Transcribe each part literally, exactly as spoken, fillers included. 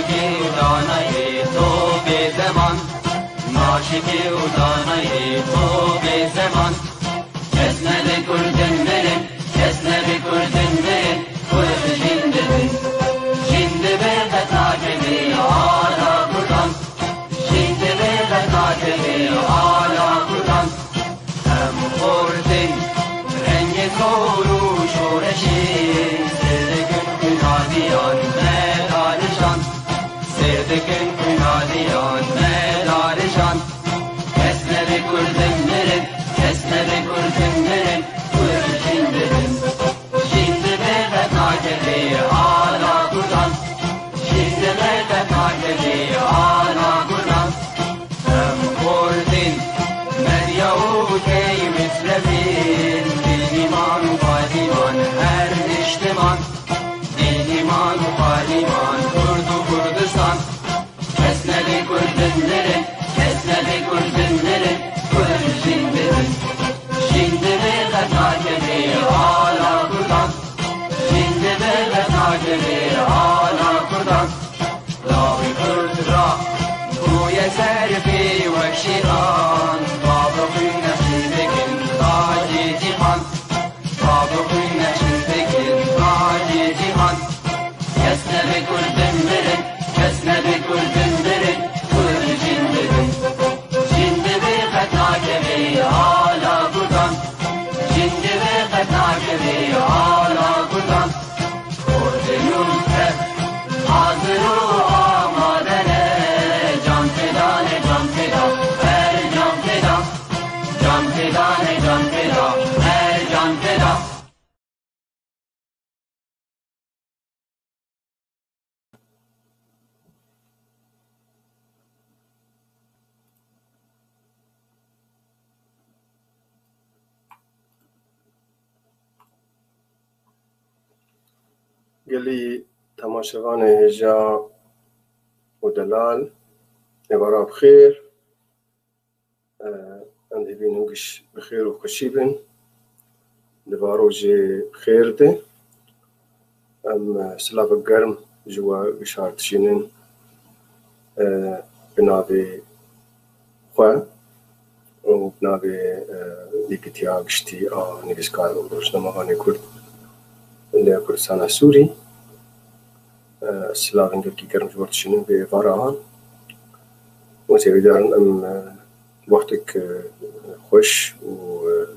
Û danayê to bê zeman, naşikê û danayê to bê zeman. Kes nebe kurdin mirin, kes nebe kurdin mirin, kurd jîn dibin. Jîn dibe qet nakevê ala kurdan. Jîn dibe qet nakevê ala kurdan. Em xortin rengê zor û şoreşê, sêr dikin xwîna diyan me darijan. Sêr dikin xwîna diyan me darijan. Kes nebe kurdin mirin, kes nebe kurdin mirin, kurd jîn dibin. Jîn dibe qet nakevê ala kurdan. Jîn dibe qet nakevê ala kurdan. Em xortin medya û key mislevin, dîn, îman û payîman her niştiman. Dîn, îman û payîman, Kurd û Kurdistan. Kes nebe kurdin mirin, kes nebe kurdin mirin, kurd jîn dibin. Jîn dibe qet nakevê ala kurdan. Jîn dibe qet nakevê ala kurdan. Lawê kurd ra bûye serfê wek şîran. Bavê xwîn nexşî dikin tacê cîhan. Bavê xwîn nexşî dikin tacê cîhan. Kes nebe kurdin mirin, kes nebe kurdin mirin, kurd jîn dibin. Jîn dibe qet nakevê ala kurdan. Jîn dibe qet nakevê ala kurdan. Kurdê nû tev hazir û amade ne. Can feda ne, can feda, her can feda. Can feda ne, can feda, her can feda. Gelî temaşevanê hêja û delal, êvara bi xêr. Em dibînin giş bi xêr û xweşî bin. Di va rojê xêr de em silavek germ ji we gişar dişînin, e, bi navê xwe û bi navê, e, Yekîtiya Giştî a Nivîskar û Rojnamevanê Kurd li Kurdistana Sûrî. E, silavên gelkî germ ji we dişînin vê êvara an. Û hêvîdar in em, e, wextek, e, xweş û, e,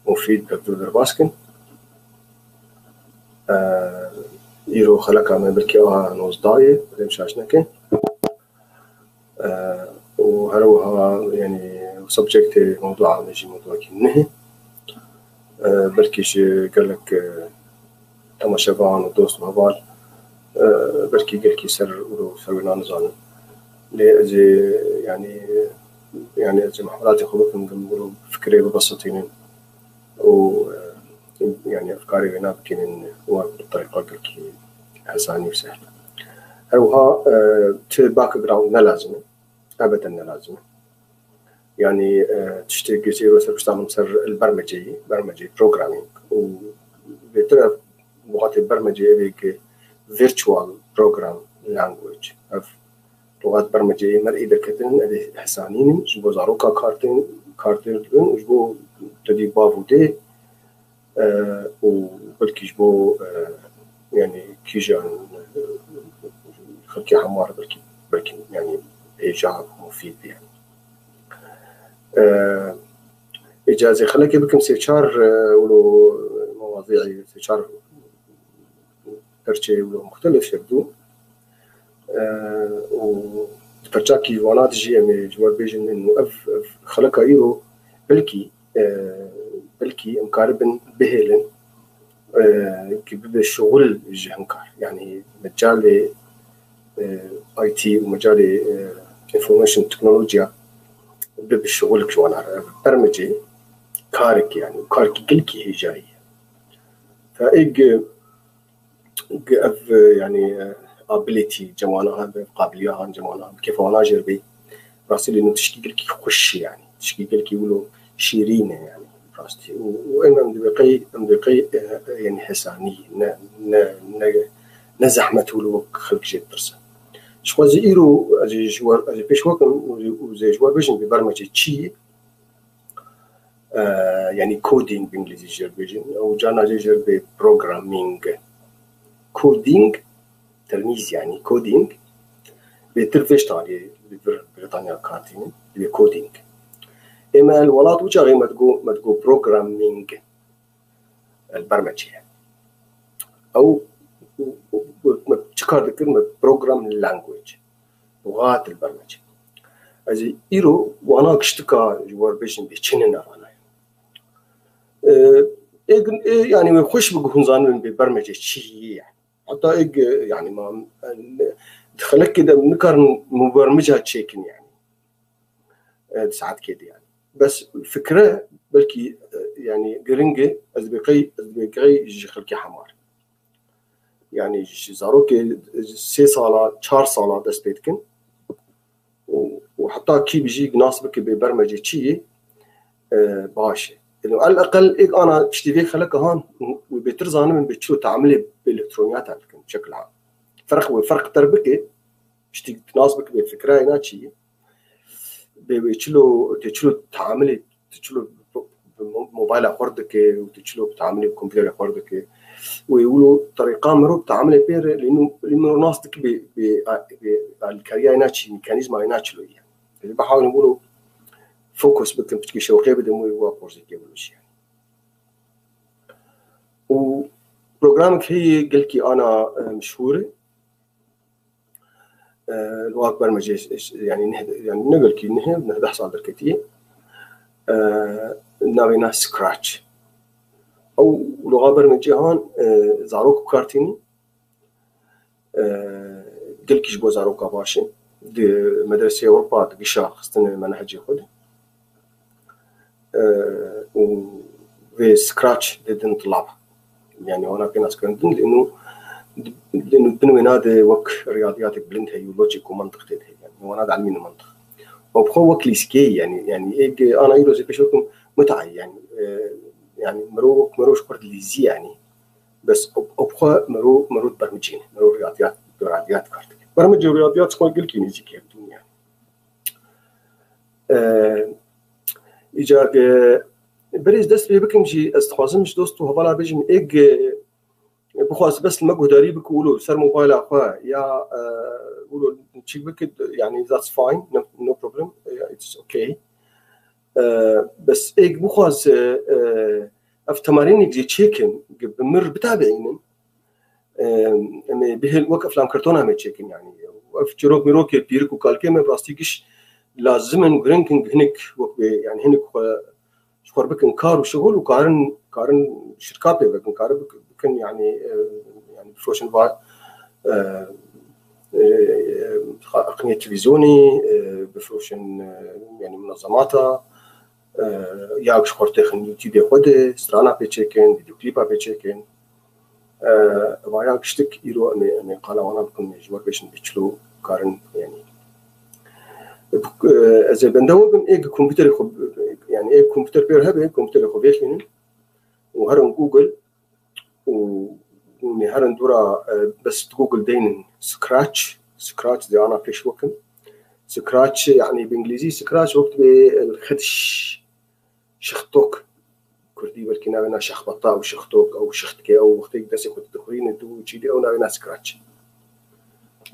mufîd bi hevdû derbas kin. E, îro xeleka me belkî a nozdeh ye, lê şaş neke. E, û her wiha, yanî, subjektê mewdûa me jî mewdûakî nihê. E, belkî ji gelek, e, temaşevan û dost û heval, e, belkî gelkî ser û ser wêna nizanin. Lê ez ê, yanî, yanî ez ê mehwelatê xwe bikim, gel wilo fikirê bibesitînin û, e, yanî efkarê wêna bikînin û bi terîqa gelkî hesanî û sehl. Her wiha, e, ti background ne lazim e. Ebeden ne lazim e. Yanî, e, tiştê girtî ro ser pişta min ser li bermeceyî, bermeceyî programming û bêtir ev lûxatê bermeceyê ev ê ki virtual program language. Ev lûxat bermeceyê me ê derketin, ev ê hesanînin, ji bo zaroka kartên, kartêr dibin û ji bo tedî bav û dê, e, û belkî ji bo, e, yanî kîjan, e, xelkê hemar belkî, belkî yanî hêja mufîd be yanî. E, îcazê xelekê bikim sê çar, e, wilo mewazî, sê çar perçeyê wilo muxtelif hevdû. E, û di perçakî wana de jî em ê ji we bêjin, û ev, ev xeleka îro belkî, e, belkî em karibin bihêlin, e, ki bibe şixul ji hin kar. Yanî mecalê, e, I T û mecalê, e, information teknolojiya bibe şixulek ji wana re. Ev bermecê karek, yanî karkî gelkî hêjayî ye. Fe êg Ev, e, yanî, e, ability cem wana hebe, qabiliya han cem wana hebe, kêfa wana jê re bê. Rastî lê nû tişkî gelkî xweş e yanî. Tişkî gelkî wilo şîrîn e yanî rastî. Û, û em, em dibê qey, em dibê qey, e, e, yanî hesanî, ne, ne, ne, ne zehmet wilo wek xelk jê dipirse. Ji xwe zî îro ez ê ji wer, ez ê pêş we kim û, û zê ji wer bêjim bi bermecê çi ye? E, yanî coding bi îngilîzî jê re dibêjin. Ew carna jê jê re dibê programming. Coding, termîz yanî coding. Bêtir vê ji tarî li Britanya kar tînin, dibê coding. Ê me li welat wî çaxê me digo, me digo programming. Li ber me çi ye? Ew, me çi kar dikir? Me program language. Lûgat li ber me çi? Ez ê îro wana giştika ji we re bêjim bê çi ne navana ye. Ê, ê, ê, yanî wê xweş bi hûn zanibin bê bermecê çi ye yanî. Heta ê, yanî ma, e, di xelekê de nikarin bermica çêkin yanî. E, di saetkê de yanî. Bes fikre belkî, e, yanî giring e, ez dibê qey, ez dibê qey ji xelkê hemar. Yanî ji zarokê sê sala, çar sala dest pê dikin. Û, û heta kî bijî nas bike bê bermecê çi yê, e, baş e. Yanî el eqel êk ana piştî vê xeleka han, wê bêtir zanibin bê çilo teamilê bi elektroniyata dikin, şekil ha. Ferq wê ferq ter bike, piştî nas bike bê fikra êna çi yê. Bê wê çilo, tê çilo teamilê, tê çilo bi, bi mo-, mobayla xwe re dike û tê çilo teamilê bi kompîterê xwe re dike. Wê wilo terîqa mirov teamilê pê re, lê nû, lê mirov nas dike bê, bê, bê alîkariya êna çi, mekanîzma êna çilo ye. Dê bihawînin wilo fokus bikin, piçkî şewqê bidin wê wa porzekê wilo çi ye. Û programek heye gelkî ana, e, meşhûr e. E, li wak bermecê, yanî neh, yanî ne gelkî neh, neh deh sal derketiye. E, navê na Scratch. Ew loga bermecê han, e, zarok bi kar tînin. E, gelkî ji bo zaroka baş e. Di medreseyê Ewropa di gişa xistine menhecê xwe de. E, û vê Scratch didin tilab. Yanî wana pê nas kirin din, lê nû, lê nû bin wêna de wek riyaziyatek bilind heye û lojîk û mantiq tê de heye. Yanî wana de elmîne mantiq. Û bi xwe wek lîskeyê, yanî, yanî êk ana îro zê pêş wekim mutayî, yanî, e, yanî mirov wek mirov ji xwe dilîzî, yanî. Bes û, û bi xwe mirov, mirov bermicîne, mirov riyaziyat, riyaziyat kar dike. Bermicî û riyaziyat ji xwe gelkî nêzîk e dinya. E, îcar, e, berê ez dest pê bikim jî, ez dixwazim ji dost û hevala bêjim, êk, e, bixwaz bes li me guhdarî bike wilo li ser mobayla xwe ya, e, wilo çîk bike, yanî that's fine, no, no problem, e, it's okay. E, bes êk bixwaz, e, e, ev temarînek jê çêkin, bi mir bitabeînin, e, em ê bihêl wek eflam kartona me çêkin, yanî ev çîrok mîrokê pîrik û kalkê me bi rastî giş lazim in, giring in, hinek wek bê, yanî hinek xwe ji xwe bikin kar û şixul û karin, karin şirka pê vekin, karin bik-, bikin, yanî, e, yanî bifroşin va, e, e, e, qiniyê televîzyonî, e, bifroşin, e, yanî munezemata, e, ya ji xwe têxin YouTube xwe de, strana pê çêkin, videoklîpa pê çêkin. E, va ya giştik îro em ê, em ê qala wana bikin, em ê ji wer bêjin bi çilo karin, yanî. E, ez ê bende we bim, ê kompîterê xwe, yanî ê kompîter pê hebe, kompîterê xwe vêxînin û herin Google û, û em ê herin dûra, e, bes Google deynin Scratch, Scratch dê ana pêş wekin. Scratch, yanî bi îngilîzî Scratch wek dibê xediş şixtok. Kurdî belkî navê na şexbeta û şixtok, ew şixtike, ew wextê destê xwe dixurîne tu çî dê, ew navê na Scratch.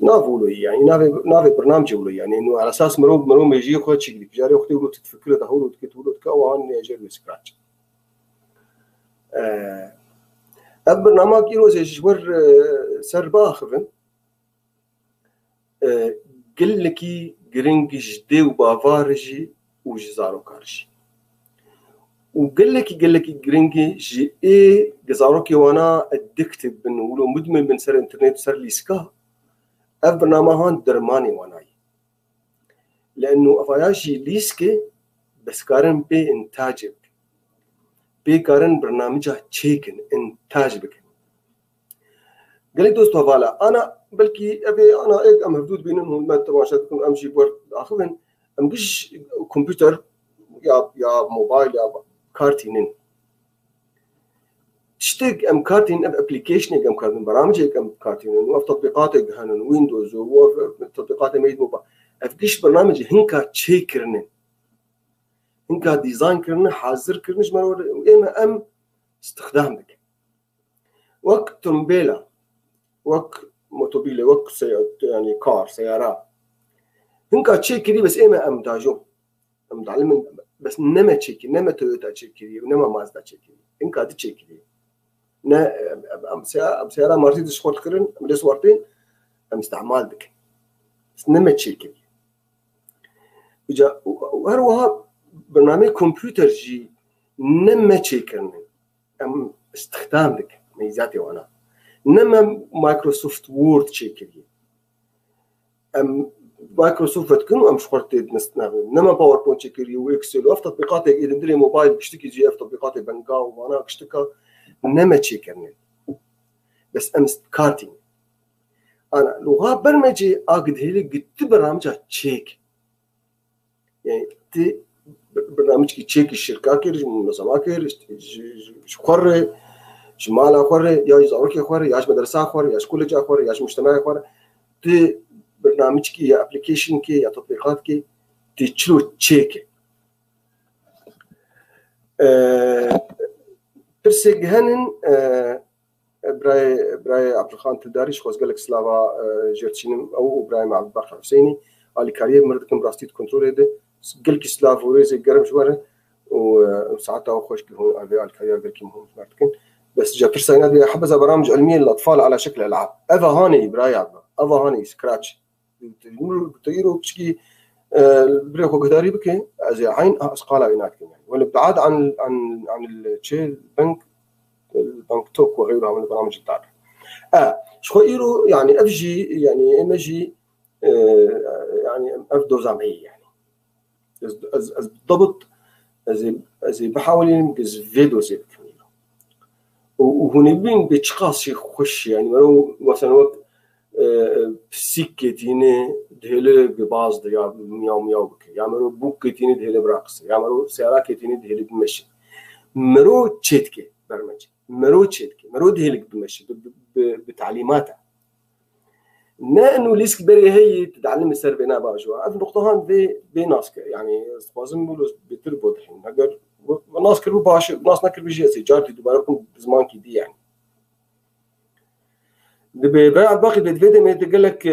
Nav wilo ye, yanî navê, navê birnamcê wilo ye. Yanî nû ala esas mirov, mirov mêjiyê xwe çî dikî. Carê wextê wilo tu difikire, dahûlo dike, tu wilo dike, ew an nêcer wê Scratch. E, ev birnama îro ez ê ji wer, e, ser biaxivim. E, gelekî giring ji dê û bavar jî û ji zarokar jî. Û gelekî, gelekî giring e ji ê zarokê wana addicted bin, wilo mudmin bin ser înternet û ser lîska, ev birnama han dermanê wana ye. Leno evaya jî lîsk e, bes karin pê intacê bikin. Pê karin birnamîca çêkin, intac bikin. Gelek dost hevala, ana belkî ev ê ana êk em hevdû dibînin, hûn me temaşe dikin, em jî wer diaxivin, em giş kompûter ya, ya mobayl ya kar tînin. tiştek em kartînin, ev applicationek em kartînin, bernamicek em kartînin, û ev tatbîqatek henin, Windows û ev tatbîqatê me yî mobile. Ev giş bernamicî hinka çêkirinin. Hinka dîzayn kirine, hazir kirine ji me re û ê me em îstixdam dikin. Wek tumbêla, wek motobîle, wek seya-, yanî kar, seyara. Hinka çêkirî bes ê me em dajo. Em dalimin bes ne me çêkirî, ne me Toyota çêkirî, ne me Mazda çêkirî. Hinka di çêkirî. Ne, em, em, em seya-, em seyara Mercedes xwe dikirin, em lê siwartên, em îstehmal dikin. Bes ne me çêkirî. Îca, û, û her wiha bernameyê kompûter jî ne me çêkirine. Em îstixdam dikin, meyzatê wana. Ne me Microsoft Word çêkiriye. Em Microsoft vedikin û em ji xwe tê dinist-, ne, ne me PowerPoint çêkiriye û Excel û ev tatbîqatê ê dindirê mobile giştikî jî ev tatbîqatê benga û wana giştika ne me çêkirine. Bes em îst-, kartîn. Ana, lûxa bermecê a gidhêlê gitti bernamca çêk. Yani ti bir-, bernamicekî çêkî şirka kir, ji munezema kir, ji, ji, ji, ji xwe re, ji mala xwe re, ya ji zarokê xwe re, ya ji medresa xwe re, ya ji koleja xwe re, ya ji mujtemaê xwe re. Ti bernamicekî ya applicationekê ya tatbîqatkê ti çilo çêke. Ee, pirsek henin, ee, Birayê, birayê Ebdulxan Tildarî, ji xwe ez gelek silava, e, jêr dişînim. Ew û birayê me Ebdulbaqî Husênî alîkariyê min dikin, bi rastî di kontrolê de. Gelkî silav û rêzê germ ji we re û, e, saeta xweş ki hûn vê alîkariya gelkî mihim ji me dikin. Bes ca pirsa îna dibe, hebeza bernameca ilmiyê lil atfal ala şekil el'ab. Eva hanê yî, birayê Ebdullah. Eva hanê yî, scratch. Tu îro piçkî, e, birê xwe guhdarî bike, ez ê eyn, ez qala wê nakim yani. Wele ibtiad an, an, an çi bank, bank tok ve xeyru hamil bernamij dar. E, ji xwe îro yani ev jî, yani eme jî, e, yani ev doza me ye yani. Ez, ez, ez dabit, ez ê, ez ê bihawilînim, ez vê dozê bikim îro. Û, û hûn ê bibînin bê çiqas jî xweş, yani, mero, mesela, wek, e, pisîk ketîne, dihêle bi baz de ya miyaw miyaw bike. Ya mero bûk ketîne, dihêle biraqise. Ya mero seyara ketîne, dihêle bimeşe. Mero çêtke, bermece. Mero çêtke. Mero dihêle bimeşe. Bi, bi, bi, bi talîmata. Ne eno lîsk berê heyî, tu dielîmî ser bê naba ji we. Ev nuqtehan vê, vê nas kir. Yani, ez dixwazim wilo bêtir bo dihîn. Eger nas kiribû baş, nas nekiribû jî ez ê car dî dubare bikim bi zimankî dî yani. Dibê, Birayê Ebdulbaqî dibê, di vê demê de gelek, e,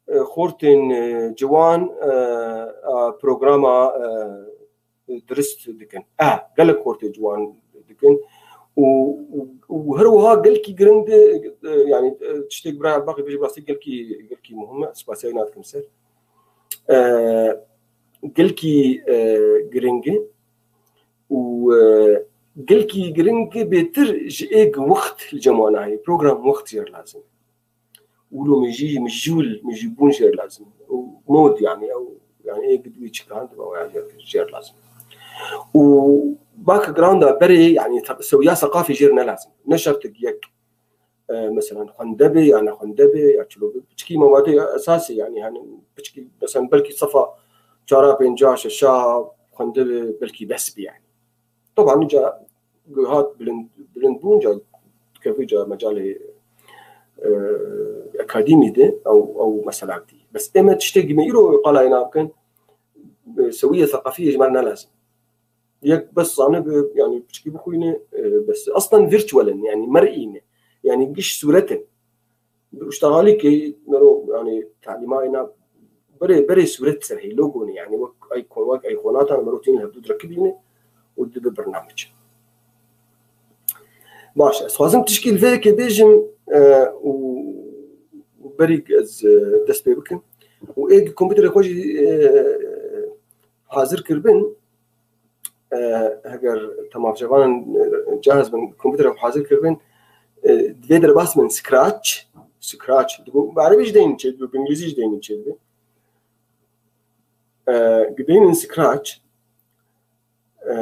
e, xortên, e, ciwan, e, a, programa, e, dirist dikin. E, gelek xortê ciwan dikin. Û, û, û her wiha gelkî giring de, e, yani, e, tiştê Birayê Ebdulbaqî bêje bi rastî gelkî, gelkî muhim e. Spasiya wî nakim ser. E, gelkî, e, giring e. Û, e, gelkî giring e bêtir ji êk wext li cem wan heye. Program wext jê re lazim e. Wilo min jî, min jûl, min jî bûn jêr lazim. Û mod yani, ew, yani, ê gidwî çi kan dibe, ya jêr, jêr lazim. Û backgrounda berê, yani, te-, sewiya seqafî jêr ne lazim. Ne şertik yek, e, mesela, xwende be, ya ne xwende be, ya çilo be. Piçkî mewade esasî, yani, hani, piçkî, mesela, belkî sefa çara, pênca, şeşa xwende be, belkî bes be, yani. Taban, ca hat bilind, bilind bûn, ca dikeve ca mecalê, e, akademî de, ew, ew mesela dî. Bes ê me tiştekî me îro qala êna bikin, e, sewiyê seqafiyê ji me re ne lazim. Yek bes zanibe, yani piçkî bixwîne, e, bes. Aslen virtual in, yani mer'î ne. Yani giş sûret in. Bi uştaxalîkê mero, yani, talîma êna berê, berê sûret ser hê, logo ne, yani, wek icon, wek iconatan mero tînin hevdû direkibîne û dibe bernamec. Baş, ez xwazim tişkî li vê yekê bêjim, e, û berî ez, e, dest pê bikim. Û ê kompûterê xwe jî, e, hazir kiribin, e, heger temaşevanan, e, cahaz bin, kompûterê xwe hazir kiribin, e, divê derbas bin scratch, scratch, digo, bi erebî jî deynin çê dibe, bi îngilîzî jî deynin çê dibe. E, gideynin scratch, e,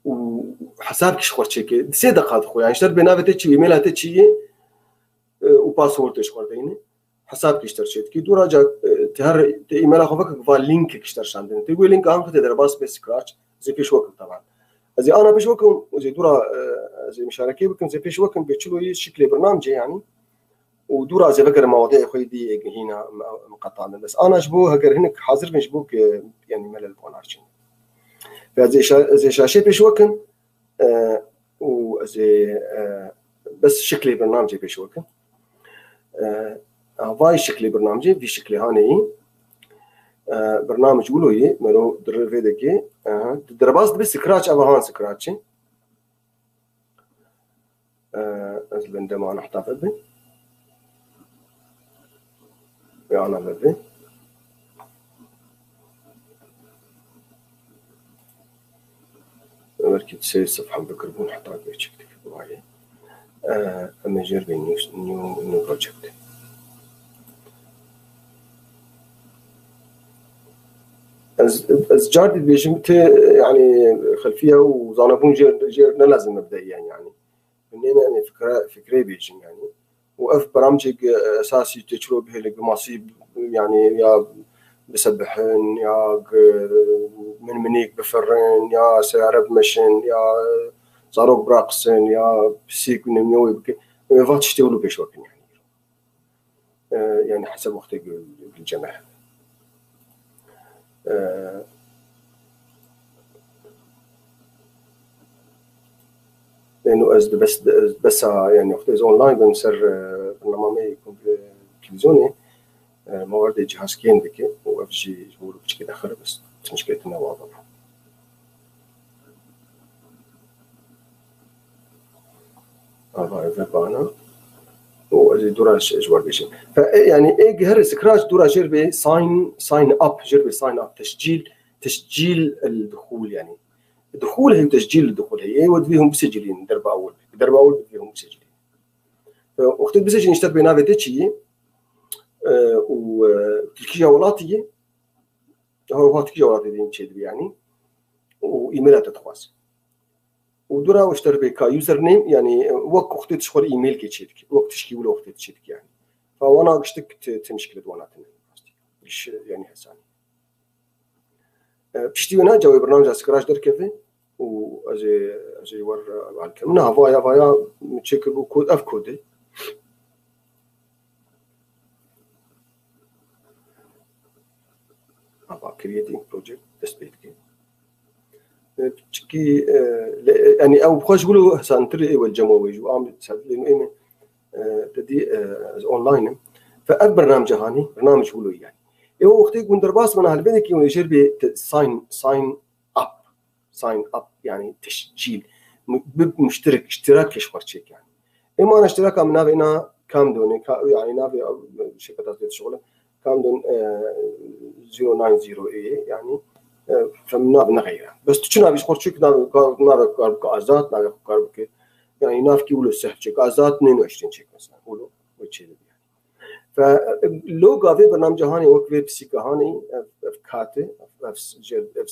û hesabkî ji xwe çêke. Di sê deqa dixwe, yani, ji te bê navê te çi, emaila te çi ye, e, û password tê ji xwe deyne. Hesabkî ji te çêdikî. Dûra ca, e, te her, te emaila xwe veke va linkek ji te şandin. Te wê linka anxite derbas be scratch, zê pêş weke taban. Ez ê ana pêş wekim, ez ê dûra, e, ez ê mişarekê bikim, ez ê pêş wekim bê çilo yê şiklê birnamcê, yanî. Û dûra ez ê vegerim mawadeyê xwe yê dî ê hîna em, em qetandin. Bes ana ji bo heger hinek hazir bin ji bo ke, yanî, me li wan arçin. Ve ez ê şa-, ez ê şaşê pêş wekim, e, û ez ê, e, bes şiklê birnamcê pêş wekim. E, vay şiklê birnamcê, vî şiklê hanê yî. E, birnamc wilo yî, mero di rê vê dekê. E, di derbas dibe Scratch, eva han Scratch e. E, ez li dema ana heta vebe. Ya ana vebe. Belkî sê sefhem bikiribûn heta geçik dikir wayê. E, em ê jêr bê new, new, new project. Ez, ez car dî dibêjim, ti, yanî, xelfiye û zanebûn jêr, jêr ne lazim me bideyî, yanî. Nêne, em ê fikre, fikrê bêjin, yanî. Û ev beramcêk, e, esasî tê çilo bihêle bi masî, yanî, ya bisebihin, ya g-, min minêk bifirin, ya seyare bimeşin, ya zarok biraqisin, ya pisîk û nemiyewê bikin. Em ê va tiştê wilo pêş wekin, yanî. E, yanî hesab wextê gul, gulceme. E, yanî ez di bes, ez besa, yanî wextê ez online bim ser, e, bernama me yê kom-, e, televîzyonê, e, me werdê cihaz kêm dike û ev jî ji bo piçkê dexire bes tinişkê tune wa bibû. Ava ev bana. û ez ê dûra ji, ji we bêjim. Fe, e, yanî ê giherê Scratch dûra jêr bê sign, sign up, jêr bê sign up, tescîl, tescîl el duxûl yanî. Duxûl heye û tescîl el duxûl heye. Ê we divê hûn bisecilîn derba ewil. Derba ewil divê hûn bisecilîn. Fe, wextê bisecilîn ji te dibê navê te çi yê? E, û, e, tilkîja welatî yê. Ew tilkîja welatî dîn çêdibî yanî. Û e-maila te dixwaz. Û dûra ew ji te re bê ka username, yanî, e, wek wextê tu ji xwe re e-mailkê çêdikî, wek tişkî wilo wextê tu çêdikî, yanî. Fa wana giştik ti, ti mişkile di wana tine. Giş, yanî, hesanî. E, piştî wê ne, ca wê bernamca Scratch derkeve û ez ê, ez ê wer, e, alkem. Na, vaya, vaya, min çêkiribû kod, ev kod e. Ava creating project dest pê dike. E, piçikî, e, le, e, yanî ew xwe ji wilo hesantir ê wel cemo wê ji am serfilên ê min, e, te dî, e, ez online im. Fe ev bernamca hanî, bernamc wilo yanî. Ê o wextê ku hûn derbas bana helbedekî hûn ê jêr bê te sign, sign up, sign up, yanî tescîl. Mu-, bi muşterik, iştirak keş xwe çêk yanî. Ê mana iştiraka min navê na Camdon e, ka, yanî navê, e, şirketa dê dişixulin. Camdon, e, zero nine zero ê, yanî, e, fem nav nexeyre. Bes tu çi navê ji xwe çêk, navê, ka-, navê kar bike azad, navê xwe kar bike. Yanî navkî wilo sehf çêk, azad nêno eştên çêk mesela. Wilo, wê çê dibe. Fe, e, loga vê bernamca hanê wek vê pisîka hanê, ev, ev kat e, ev, ev, ev,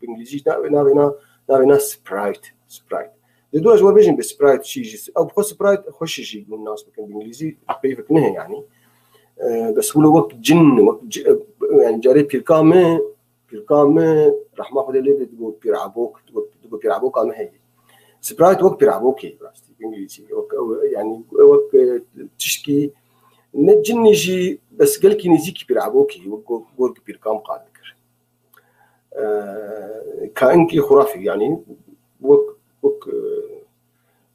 bi îngilîzî navê, navê na, navê na Sprite, Sprite. Di dû ez we bêjim bi Sprite çi jî, ew bi xwe Sprite xweş jî hûn nas bikin, bi îngilîzî peyvek nehê yanî. E, bes wilo wek cin, wek ci-, e, yanî carê pîrka me, pîrka me, rehma Xwedê lê be, digo pîr Ebok, digo, digo pîr Eboka me heye. Sprite wek pîr Ebokê, rastî, bi îngilîzî. Wek, ew, yanî, wek, e, tişkî, ne cinî jî, bes gelkî nêzîkî pîr Ebokê, wek go-, gorkî pîrka me qal dikir. E, kainkî xurafî, yanî wek, wek,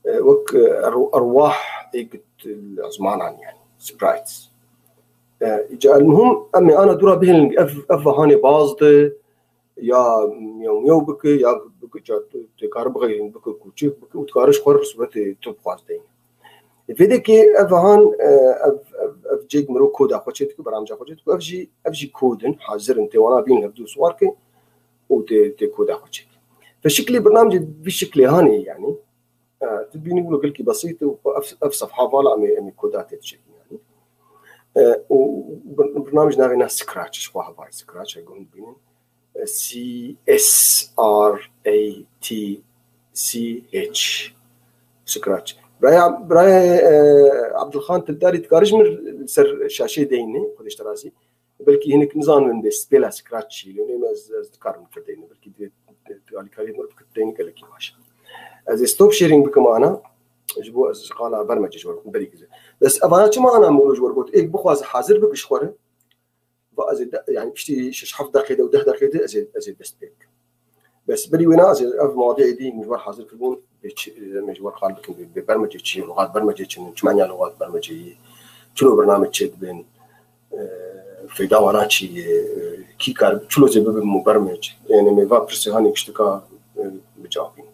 e, e, wek, e, er-, erwah ê git li ezmanan, yanî sprites. E, îca el muhim, em ê ana dûra bihêlin, ev, ev vahanê baz de, ya miyaw miyaw bike, ya bike, ca tu, tu kare bixeyrin, bike kûçik, bike û tu kare ji xwe re sûretê tu bixwaz deyne. Vê dekê ev han, e, ev, ev, ev cêk mirov koda xwe çê dike, beramca xwe çê dike. Ev jî, ev jî kod in, hazir in, tê wana bîn hevdû siwar ke û tê, tê koda xwe çêk. Fe şiklê bernamcê vî şiklê hanê, yanî, e, tu bînî wilo gelkî besît û ev, ev sefha vala em ê, em ê koda tê çêkin, yanî. E, û bir-, bernamc navê na Scratch, ji xwe hevayê Scratch, e, guh bînin. C S R A T C H. Scratch. Biraya, biraya, e, Abdulxan Tildarî, dikarî ji min li ser şaşê deyne, Xwedê ji te razî. Belkî hinek nizanin bê spêla Scratch çi, lê ez, ez dikarim li vir deyne. Belkî divê tu alîkariyê min bikin, tên gelekî baş. Ez ê stop sharing bikim ana, ji bo ez qala bermecê ji we bikim, berî gize. Bes evana çima ana molo ji we got, êk bixwaze hazir bike ji xwe re, va ez ê de, yani piştî şeş heft deqê de û deh deqê de ez ê, ez ê dest pê bikim. Bes berî wêna ez ê ev mewadiê dî min ji we hazir kiribûn, bê çi, em ê ji we qal bikin, bê, bê bermecê çi ye, lugat bermecê çi ne, çi manya lugat bermecê ye, çilo bernamec çê dibin, e, feyda wana çi ye, e, kî kar, çilo zê bibin mubermec. Yani me va pirsê hanê kiştika, e, bicavîn.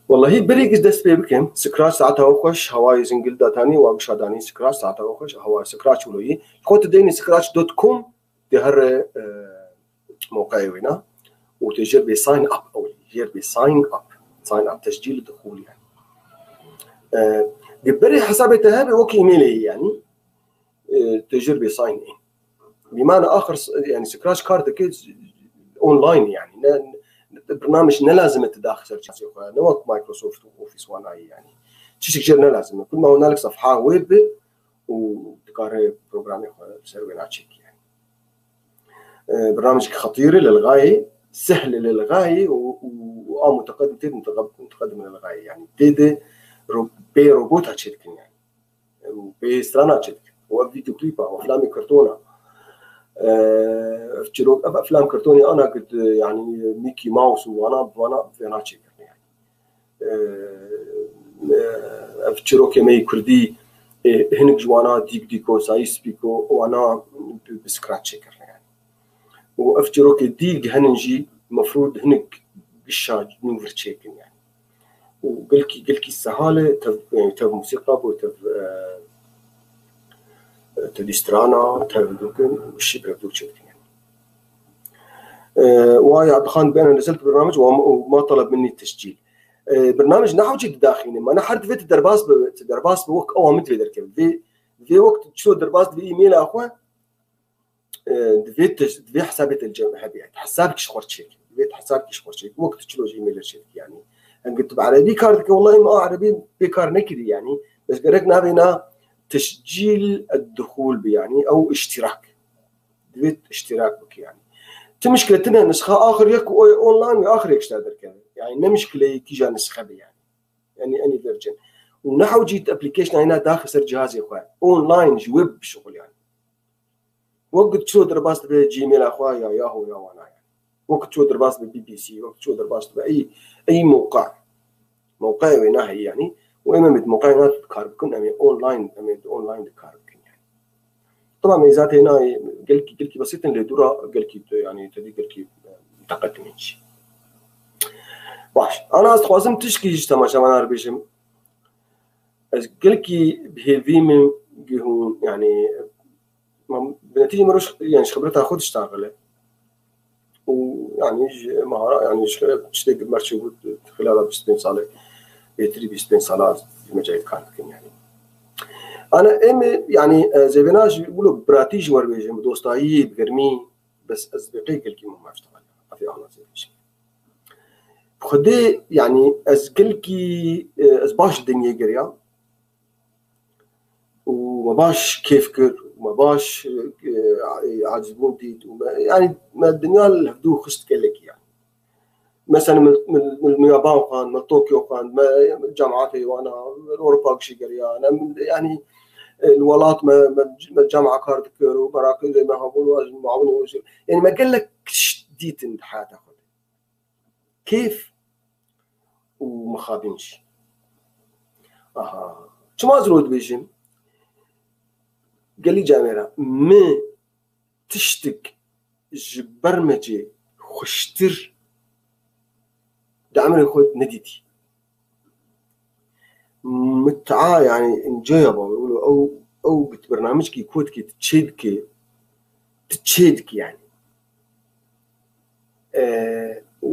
Wellahî berî giş dest pê bikim. Scratch saeta we xweş, hewayê zingil datanî, wa gişa danî Scratch saeta we xweş, hewayê Scratch wilo yî. Xwe tu deynî scratch dot com, tê here, e, mewqeyê wêna û tê jêr bê sign up ew, jêr bê sign up. Sign up, tescîl dixûl yani. E, di berê hesabê te hebe wekî emailê yî yani. E, tê jêr bê sign in. Bîmane axir s-, yani scratch kar dike online yani. Ne, ne, bernamij ne lazim e tu daxî ser cihazê xwe. Ne wek Microsoft û Office wana yî yani. Çişik jêr ne lazim e. Kul ma hunalik sefha wê bi û dikare programê xwe ser wê naçêk yani. E, bernamijek xetîr e lilgayê, sehl e lilgayê û, û, û a muteqedim tê muteqe-, muteqedim lilgayê yani. Tê de ro-, bê robota çêdikin yani. Û bê strana çêdikin. Û ev videoklîpa, û eflamê kartona. E, ev çîrok, ev eflam kartonê ana ku di, yani Mickey Mouse û wana, wana vêna çêkirine yani. E, e, ev çîrokê me yê kurdî, e, hinek ji wana dîk dîko, sayî spîko, wana bi, bi scratch çêkirine yani. Û ev çîrokê dî gihenin jî mefrûd hinek gişa nû vir çêkin yani. Û gelkî, gelkî sehal e, tev, yani tev musîqa bo, tev, e, tev strana, tev dukin, şî bi hevdû çêdikin yani. E, wa ya dixan bena nezel bernamij wa ma, ma talab minni tescîl. E, bernamij ne hewcî didaxîne, ma ne her divê tu derbas be, tu derbas be wek ewa min divê derkeve. Vê, vê wek tu çilo derbas divê e-maila xwe, e, divê te, divê hesabê te li cem hebe. Hesabek ji xwe çêk. Divê te hesabek ji xwe çêk. Wek tu çilo ji e-mail çêk yani. Henge tu bi erebî kar dike, wellahî me a erebî pê kar nekirî yani. Bes gerek navê na tescîl ed-duxûl bi yani. Ew iştirak. Divê tu iştirak bike yani. Ti mişkile tine nisxa axir yek û online ve axir yek ji te derkeve. Yani ne mişkile ye kîja nisxe be yani. Yani enî vercin. Û ne hewcî tu application ayna daxî ser cihazê xwe. Online ji wê bişuxul yani. Wek tu çilo derbas dibe Gmail-a xwe ya Yahoo ya wana yani. Wek tu çilo derbas dibe B B C, wek tu çilo derbas dibe ey, ey mewqe. Mewqeyê wê naheyî yani. Û em ê di mewqeyê na kar bikin, em ê online, em ê di online de kar bikin yani. Tamam, ê zaten na gelkî, gelkî besît in lê dûra gelkî tu yani tedî gelkî, e, muteqedim in jî. Baş. Ana ez dixwazim tişkî ji temaşevanan re bêjim. Ez gelkî bi hêvî min gihûn yani, ma, bi netîce mirov yani ji xibreta xwe diştaxile. Û yani ji mahara yani ji tiştê merçê bû xilala bîst û pênc salê, bêtirî bîst û pênc sala ji me cayê kar dikin yani. Ana em yani, e, zêvêna ji wilo biratî ji we re bêjim, bi dostayî, bi germî, bes ez bi qey gelkî min mafteqal. Afê ana zêvêjim. Xwedê yani ez gelkî, e, ez baş dinyê geriya. Û me baş kêf kir, me baş, e, e, acizbûn dît û me, yani me dinya li hevdû xist gelekî yani. Mesela min, min, min, min Yaban xwend, me Tokyo xwend, me, me cemaatê wana, Ewropa gişî geriya, ne min, yani, e, li welat me, me, me cema kar dikir û meraqê me hebûn û ez muawin û ez, yani me gelek tişt dîtin di heyata xwe de. Kêf û mixabin jî. Aha. Çima ez lo dibêjim? Gelî camêra, min tiştik ji bermecê xweştir di emrê xwe nedîtî. Mit'a yani enjoyable, wilo ew, ew bit bernamijkî ku dikî tu çê dikî, tu çê dikî yani. E, û,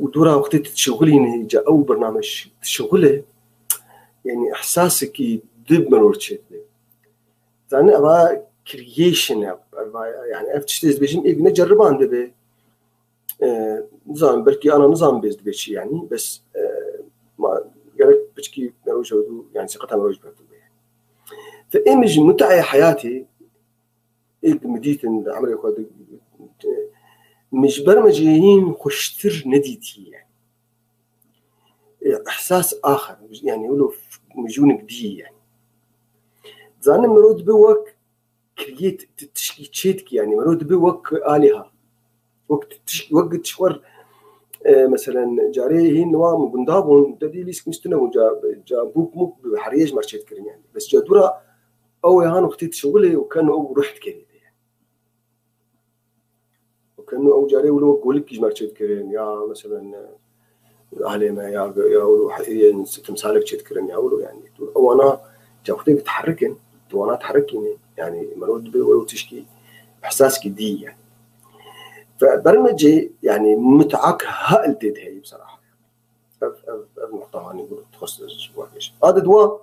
û dora wextê tu dişixulînî, ca ew bernamij dişixule, yani ihsasekî di mirov çêdibe. Zanî eva creation e, eva, yani ev tiştê ez dibêjim, êk ne ceribandibê. E, nizanim, belkî ana nizanim bêz dibê çi yani, bes, e, ma gerek piçkî mirov ji, yani sîqeta mirov ji ber dibê. Fe em ji mut'ê heyatê, êk min dîtin di emrê xwe de, Min ji bermecê hîn xweştir nedîtiye. E, ihsas axir, yani wilo f-, mijûnik dî yani. Zanim mero dibe wek kiriyê t-, t-, tişkî çê dikî yani. Mero dibe wek alîha. Wek t-, tiş-, wek tişwer, e, meselen, carê hîn wa min gunda bûn, te dî lîsk niştine bûn, ca, ca bûk mûk bi heriyê ji me çê dikirin yani. Bes ca dûra ew ê han wextê dişewilê û ken ew ruh dikerê de yani. Û ken ew carê wilo wek golik ji me çê dikirin ya, meselen, e, ahlê me ya, ya wilo yên timsalek çê dikirin ya wilo yani. Ewana ca wextê diherikin, tu wana diherikîne. Yani mero dibe wilo tişkî ihsaskî dî yani. Ve bermecê yani mut'ak ha el tê de heyî bseraha. Ev, ev, ev nuqta hanî bu dixwest ez ji we bêjim. A di dwa,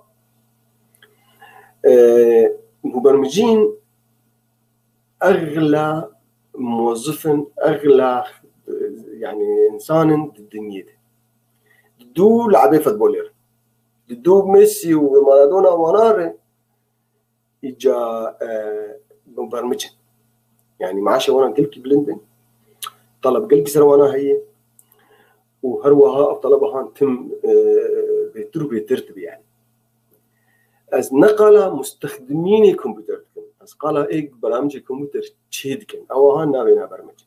e, mubermicîn exla mozifin, exla, e, yani insanin di dinyê de. Di dû labê futbolê re. Di dû Messi û Maradona wana re îca, e, mubermic in. Yani maaşê wana gelkî bilind in. Taleb gelkî ser wana heye. Û her wiha ev taleba han tim, e, bêtir û bêtir dibe yani. Ez ne qala mustexdimînê kompûter dikim. Ez qala ê beramcê kompûter çê dikim. Ewa han navê nabermecê.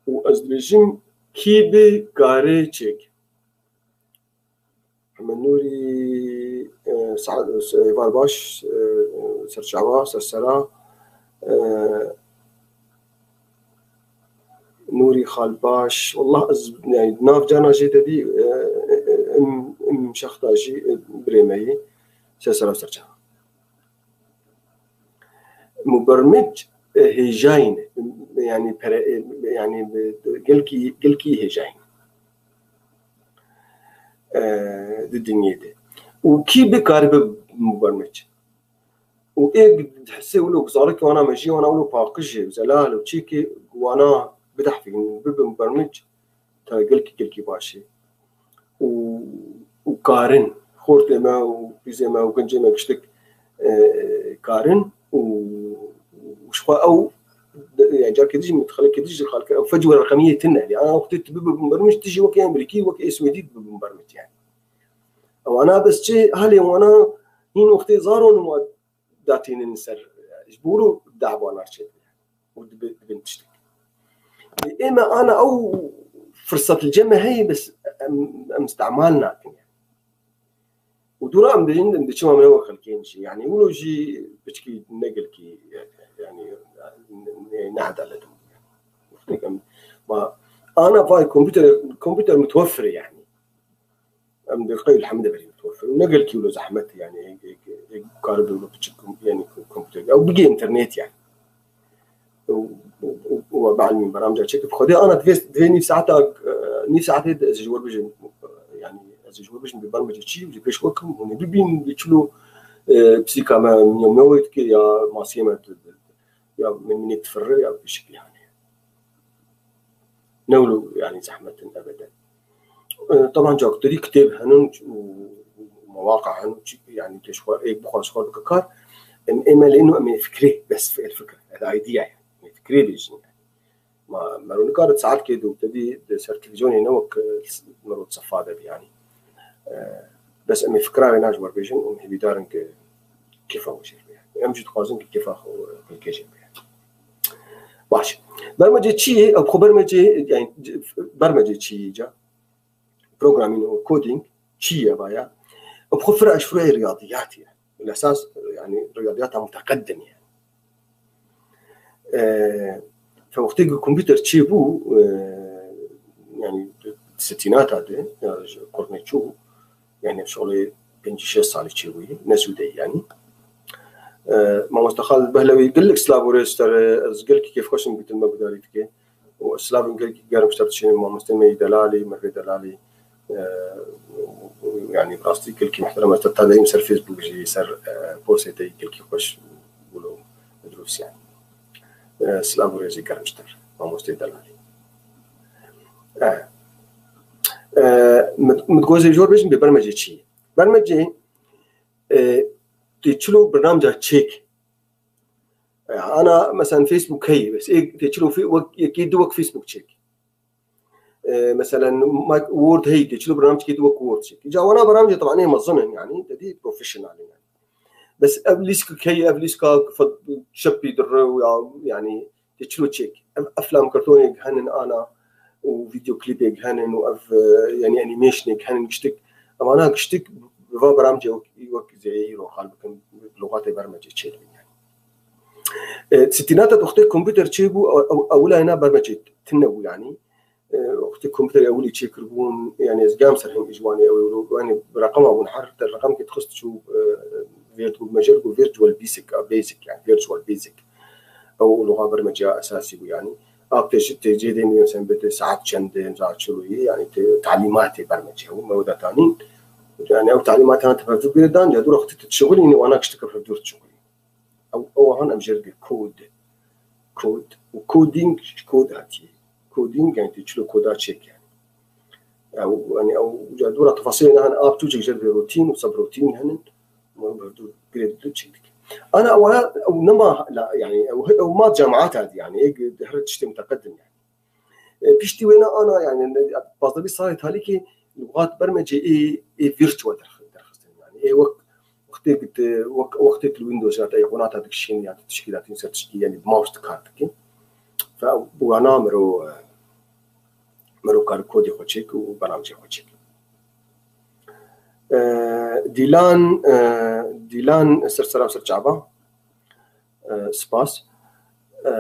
Û ez dibêjim kî bi karê çêk. Heme Nûrî, e, Saad, e, Êvar Baş, e, Serçava, Sersera, e, Nûrî Xalbaş. Wallah ez, yani, nav cana jê de bî, e, e, em, em şexta jî, e, birê me yî, Sersera Serçava. Mubermic, e, hêjayî ne. Yani pere, e, yani bi, gelkî, gelkî hêjayî ne. E, di dinyê de. Û kî bikaribe mubermic? Û ê hisê wilo zarokê wana mejiyê wana wilo paqij ê, zelal û çîkê wana bidehfîn, bibe mubermic, te gelkî, gelkî baş e. Û, û karin, xortê me û pîzê me û gencê me giştik, e, karin û, û ji xwe ew, yani carkê dijî min xelkê dijî xalke ew fecwe reqemiyê tune. Yani wextê tu bibe mubermic, tu jî wekî Amerîkî, wekî Swêdî bibe mubermic yani. Ewana bes çi halê wana hîn wextê zaron û datînin ser, ji bo wilo dava nar çêdibe û dibe-, dibin tiştek. Ê me ana ew firsat li cem me heye, bes em, em îstemal nakin. Û dûra em dibêjin, em diçin, em ne wek xelkên jî. Yani wilo jî piçkî ne gelkî, yani ne, ne edalet. Wextê em, ma ana vay kompûter, kompûter mutewefir e yani. Em dê qey elhamdülillah berî mutewefir. Ne gelkî wilo zehmet yani, ê, ê, ê, karibe wilo piçik kom-, yani kom-, kompûter. Ew bigê internet yani. Û, û, û, û we bielmîn beramca çêkir. Xwedê ana divê, divê nîv saeta, e, nîv saetê de ez ji we bijim, yani ez ji we bijim bi bermecê çi, ji pêş we kim, hûn ê bibîn, bi çilo, e, psîka me, ya me wê dike, ya masiyê me di, di, ya min, minê difirre, ya pişik yani. Ne wilo yani zehmet in ebeden. E, taban caktirî kitêb henin û, û mewaqa henin, çi, yani te ji xwe ê bixwe ji xwe bike kar. Em, ê me lê ino em ê fikrê, bes el fikir, el idea yani. Em ê fikrê bêjin yani. Ma mero nikare saetkê de û te dî di ser televîzyonê ne wek, e, mero sefa de bî yani. E, bes em ê fikra wê na ji we bêjin û em hêvîdar in ku kêfa we jê re be. Em jî dixwazin ku kêfa xwe, e, xelkê jê re be. Baş. Bermecê çi ye? Ew xwe bermecê, yani, bermecê çi ye ca? Programming û coding çi ye vaya? Ew xwe fira ji firayê riyadiyatê ye. Li esas, yani, riyadiyata muteqedim ye. E, fe wextê ku kompûter çêbû, e, yani, di sitînata de, ya ji qurnê çû, yani, şolê pêncî şêst salî çêbûyî, ne zû de, yani. E, Mamoste Xalid Behlewî, gelek silav û rêz ji te re, ez gelekî kêfxweş im ku tu me guhdarî dike. Û silavên gelekî germ ji te dişînim, mamoste me yî Delalî, Mervê Delalî. E, yani, bi rastî gelkî mihterem, ez te ta deyîm ser Facebook jî, ser, e, postê te yî gelkî xweş wilo dirûst yani. E, silav û rêzê germ ji te re, mamostê Delalî. E, e, min, min digozê jor bêjim bê bermecê çi ye? Bermecê, e, tê çilo bernamca çêk Ana, mesela Facebook heye, bes ê tê çilo fe-, wek, yekê di wek Facebook çêk. E, mesela Mike-, Word heye, tê çilo bernamecekê di wek Word çêk. Ca wana bernamecê taban ê mezin in, yani, te dî professional in, yani. Bes ev lîsk heye, ev lîska fe-, çepî dire û ya, yani, tê çilo çêk. Ev eflam kartonê henin ana û video klîpê henin û ev, e, yani, animationê henin giştik. Ev ana giştik bi va bernamecê wek, wek zêyî ro qal bikin, lugatê bermecê çêdibin, yani. E, sitînata wextê kompûter çêbû, ew, ew, ewila hêna bermecê tune bû, yani. E, wextê kompûterê ewilî çêkiribûn, yani, ez gam ser hin ji wanê ew, yani, bi reqema bûn, her te reqemkê dixist çû, e, vêr dibû, me jê re got Virtual Basic, a, Basic, yani, Virtual Basic. Ew luxa bermeciya esasî bû, yani. A, tê jî, tê cê dê, mesela, bê tê saet çend e, ca çilo ye, yani, tê talîmatê bermecê, ew me wê de tanîn. Yani, ew talîmatan te hevdû girê dan, ca dûra xwe tê dişixulînî, wana gişteke hevdû dişixulî. Ew, ew han em jê re dibê kod. Kod. Û coding ji kod hatiye. Coding, yani, tê çilo koda çêk, yani. Ew, yani, ew, ca dûra tefasîlê ne, hani, a piçûçek jê re dibê rotîn û subroutîn henin. Mero bi hevdû girê dide çêk dike. Ana ew, ew nema, la, yani, ew, ew ma cemaat hatiye, yani, ê, her tiştê muteqedim, yani. E, piştî wê ne ana, yani, pazdeh bîst salê talîkê lugat bermecê ê, ê virtual derx-, derxistin. Yani, ê wek wextê ki tu, wek, wextê tu li Windows ya te îqonata dikişînî ya tu tişkîlatî ser tişkî, yani, bi mouse tu kar dikî. Fe bi wana mero, e, mero kar kodê xwe çêk û bernamecê xwe çêk. E, Dîlan, e, Dîlan ser sera ser çava. E, spas. E,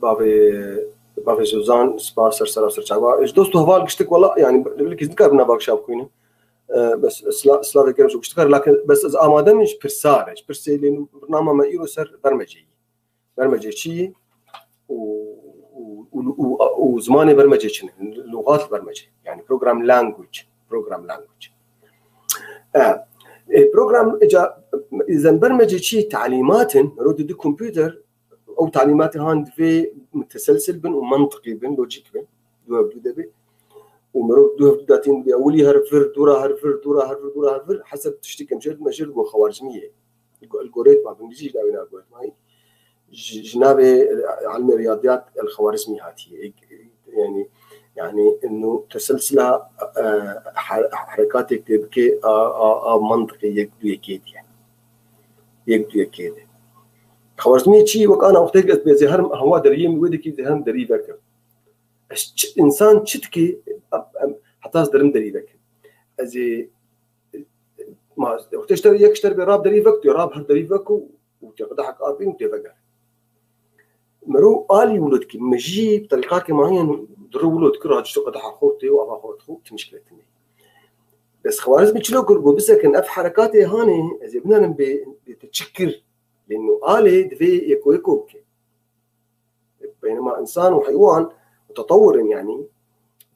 bavê, bavê Zozan, spas ser sera ser çava. Ji dost û heval giştik wela, yani, belkî ez nikarim nava kişa bixwînim. E, bes sla-, slavê germ ji giştikar, lakin bes ez amade min ji pirsa re, ji pirsê lê bernama me îro ser bermecê yî. Bermecê çi yî? Û, û, û, û, û, û zimanê bermecê çi ne? Lugat bermecê. Yani program language. Program language. E, e, program, ca, zen bermecê çi talîmat in, mero didi kompûter, ew talîmatê han divê muteselsil bin û mantiqî bin, lojîk bin, du hev du de be. Û mero du hev du datîn bi ewilî her vir, dûra her vir, dûra her vir, dûra her vir, heseb tiştî kem jêr, me jêr got xewarizmî ye. Algoritma, bi îngilîzî jî dawîna algoritmayî. Ji, ji navê, e, ilmê riyadiyat el-Xwarizmî hatiye. Yani, yani, inu teselsila, e, her-, herekatek tê bike a, a, a mantiqê yek du yekê diye. Yek du yekê de. Xwarizmî çi? Wek ana wextek ez bê zêherim hewa deriyê min wê dikî zêherim derî vekim. Ez çi, insan çi dikî, em, em, heta ez derim derî vekim. Ez ê Ma, wextê ji te yek ji te re bê rab derî vek, tu rab her derî vek û, û tê qedehek apîn û tê veger. Mero alî wilo dikî, min jî bi terîqakê mayen diri wilo dikir, racisto qedeha xwe tê û ava xwe dixwe, tu mişkile tune. Bes Xwarizmî çilo kir, got, bisekin, ev herekatê hanê, ez ê binerim bê, bê te çi kir, lê nu alê divê yeko yeko bike. Beynema insan û heywan mutetewir in, yani.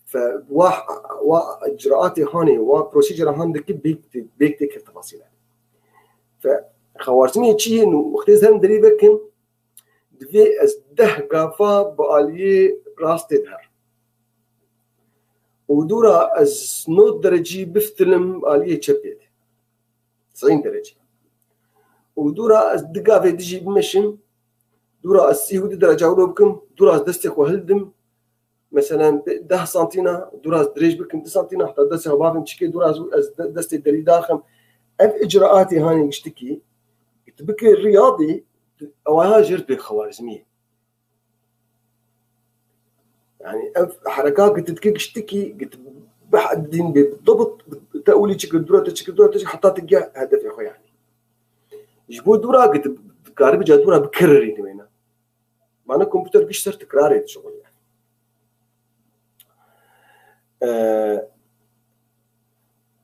Fe wa, wa icraatê hanê, wa procedure han dikî bêk tê, bêk tê kir tefasîle. Fe Xewarizmiyê çi ye, nu wextê zerm derî vekin, divê ez deh gafa bi aliyê rastê de her. Û dûra ez nod derecî biftilim aliyê çepê de. Sî derecî. Û dûra ez di gavê dijî bimeşim, dûra ez sî û du dereca wilo bikim, dûra ez destê xwe hildim, meselen, deh santîna, dûra ez dirêj bikim du santîna, heta destê xwe bavim çikê, dûra ez, ez de-, destê derî daxim. Ev icraatê hanê giştikî, tu bikê riyadî, ewa ha jêr dibê Xewarizmiyê. Yani ev hereka gititke giştikî git bihedîn bê bidobit te olî çi kir dura te çi kir dura te çi heta te giya hedefê xwe yani. Ji bo dura git dikarî bi ca dura bikirî dimêne. Mane kompûter giş ser tikrarê dişixulî yani. Ee,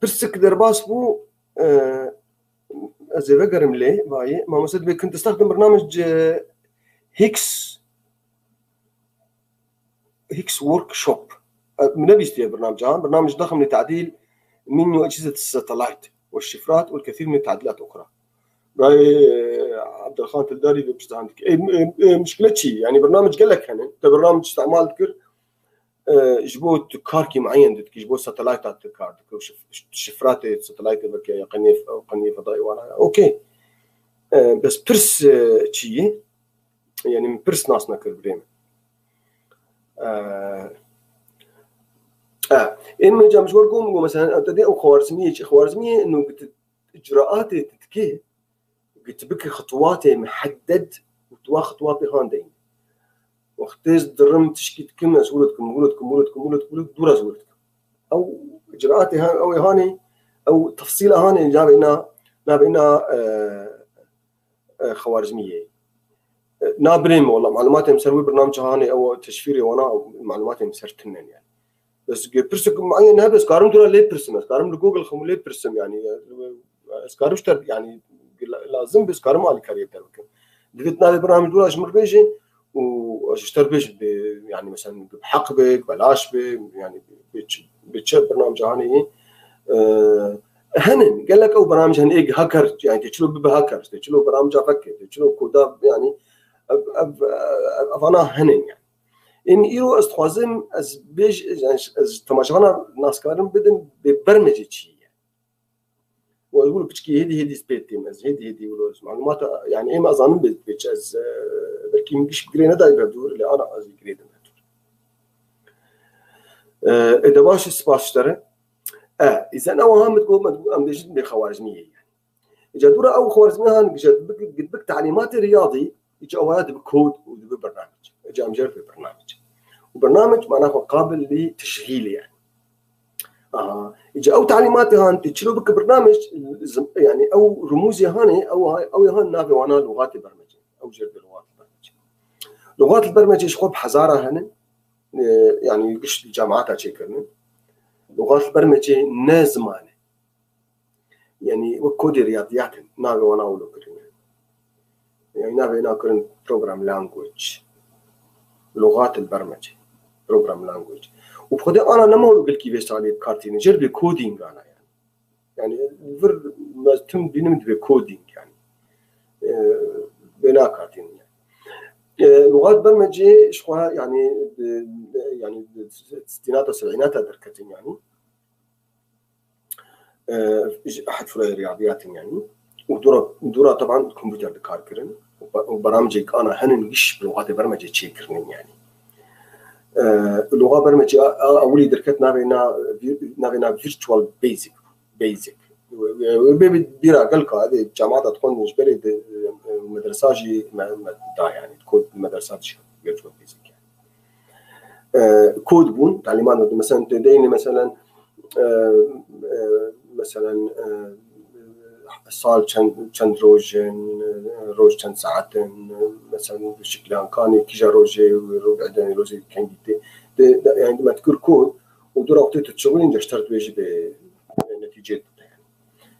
pirsik derbas bû, ee, Ez ê vegerim lê, bayê. Mamoste dibê, كنت أستخدم برنامج Higgs, Higgs Workshop. Min nebîstiye bernamca. برنامج ضخم لتعديل منيو أجهزة الساتلايت والشفرات والكثير من التعديلات الأخرى. Bayê Abdulxan Tildarî vê pişta han dike. Ê, ê, ê, mişkile çi? Yani برنامج gelek hene. Te برنامج îstîmal dikir. E, ji bo tu karkî mueyen didikî, ji bo satelayta tu kar dikî, şif-, şifratê satelaytê veke ya qeniyê, qeniyê fedayê wana ya. Okey. E, bes pirs, e, çi ye? Yanî min pirs nas nekir birê min. E, e, ên min cam ji we gom, gom, mesela, te dê ew Xwarizmiyê çi, Xwarizmiyê ino git icraatê tu dikê, git bikî xitwatê mihedded û tu wa xitwatê han deyî. Wextê ez dirim tişkî dikim, ez wilo dikim, wilo dikim, wilo dikim, wilo dikim, wilo dikim, dûra ez wilo dikim. Ew icraatê han, ew ê hanê, ew tefsîla hanê, navê na, navê na, e, e, Xewarizmiyê. E, na birê min, wela, malumatê min ser wê bernamca hanê, ew teşfîrê wana, malumatê min ser tinen yani. Bes ge pirsek muayyen hebe, ez karim dûra lê pirsim, ez karim li Google xwe lê pirsim yani. Ez karim ji te yani la-, lazim be, ez karim alîkariyê te bikim. Divêt navê bernamê dûra ji min bêjê û ez ji te bêjim, be, yani mesela bi heq be, belaş be, yani bi çi, bi çi bernamca hanê yê. E, henin, gelek ew bernamca henin, ê hacker, yani tê çilo bibe hacker, tê çilo bernamca veke, tê çilo koda, yani ev, ev, ev, evana henin yani. Ên îro ez dixwazim, ez bêj, yani ez temaşevana naskarin bidim, bê bermecê çi ye. Û ez wilo piçkî hêdî hêdî spêt têm, ez hêdî hêdî wilo ez malumata, yani êm azanim bê, bê çi ez, e, belkî min giş girê nedayî berdûr, lê ana ez girê dim berdûr. E, e, de baş, spas ji te re. E, îzen ew ha min digot, min digot, em dê jî bê Xewarizmiyê ye. Îca dûra ew Xwarizmiyan gije dibik, dibik talîmatê riyadî, îca ewaya dibi kod û dibi bernamec. Îca em jê re bê bernamec. Û bernamec mana xwe qabil lî teşgîlê yani. Aha. Îca ew talîmatê han tê çilo bike bernamec, zim-, yani ew rumûzê hanê, ew ha-, ew ê han navê wana lûxatê bermecê. Ew jê re bê lûxatê bermecê. Lûxatê bermecê ji xwe bi hezara henin, e, yani giş cemaata çêkirine. Lûxatê bermecê ne ziman e. Yani wek kodê riyadiyat in, navê wana wilo kirine. Yani navê wana kirin program language. Lûxat el bermecê. Program language. Û bi xwedê ana nema wilo gelkî vê salê bi kar tînin. Jê re bê coding ana yani. Yani vir me tim bînim dibe coding yani. E, bê na kar tînin yani. E, lûxat bermecê ji xwe yani, e, yani stînata sebînata derketin yani. E, ji heta riyadiyatên yani. Û dora, dora taban kompûter dikar kirin. Û be-, û beramcek ana henin giş bi lûxatê bermecê çêkirinin yani. E, lûxa bermecê a, a, ewilî derket navê na, vir-, navê na Virtual Basic. Basic. Wê, wê, wê bê bîra gelka, de cemaata dixwendin ji berê de, e, medresa jî me, me da yani. Kod medresa jî Virtual Basic yani. E, kod bûn, talîman bûn. Mesela, te deyne, mesela, e, e, mesela, e, sal çend, çend roj in, e, roj çend saet in, e, mesela, şiklan kanê, kîja rojê, roj edenê, rojê kengî tê. De, de, yani, me dikir kod, û dûra wextê tu çiwîn, de ji te re dibêjî bê, bê netîcê dide.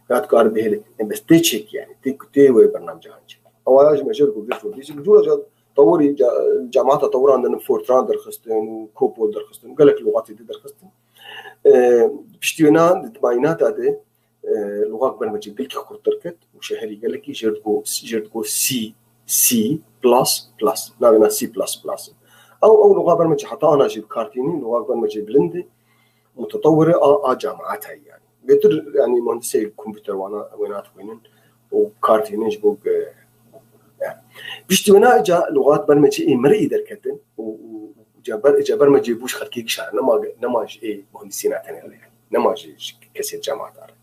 Ya dikar bihêle. Em bes tê çêk yani. Tê, tê wê bernamca han çêk. Ewa ya ji me jê re got, virtual basic. Dûra ca, tewirî ca, cemaata tewiran de Fortran derxistin û Cobol derxistin. Gelek lûxatê dî derxistin. E, piştî wêna di mayînata de, e, lûxak bermecê gelkî xurt derket û şeherî gelekî jê re digot, jê re digot C, C plus plus. Navê na C plus plus. Ew, ew lûxa bermecê heta ana jî bi kar tînî, lûxak bermecê bilind e. Mutetewirê a, a cemaata yani. Bêtir yani muhendisê kompûter wana wêna dixwînin û kar tînin ji bo ge-, yani. Piştî wêna ca lûxat bermecê ê mirî derketin û, û ca ber-, ca bermecê bû ji xelkê gişare. Nema, nema ji ê muhendisîna tenê re yani. Nema ji, ji kesê cemaata re.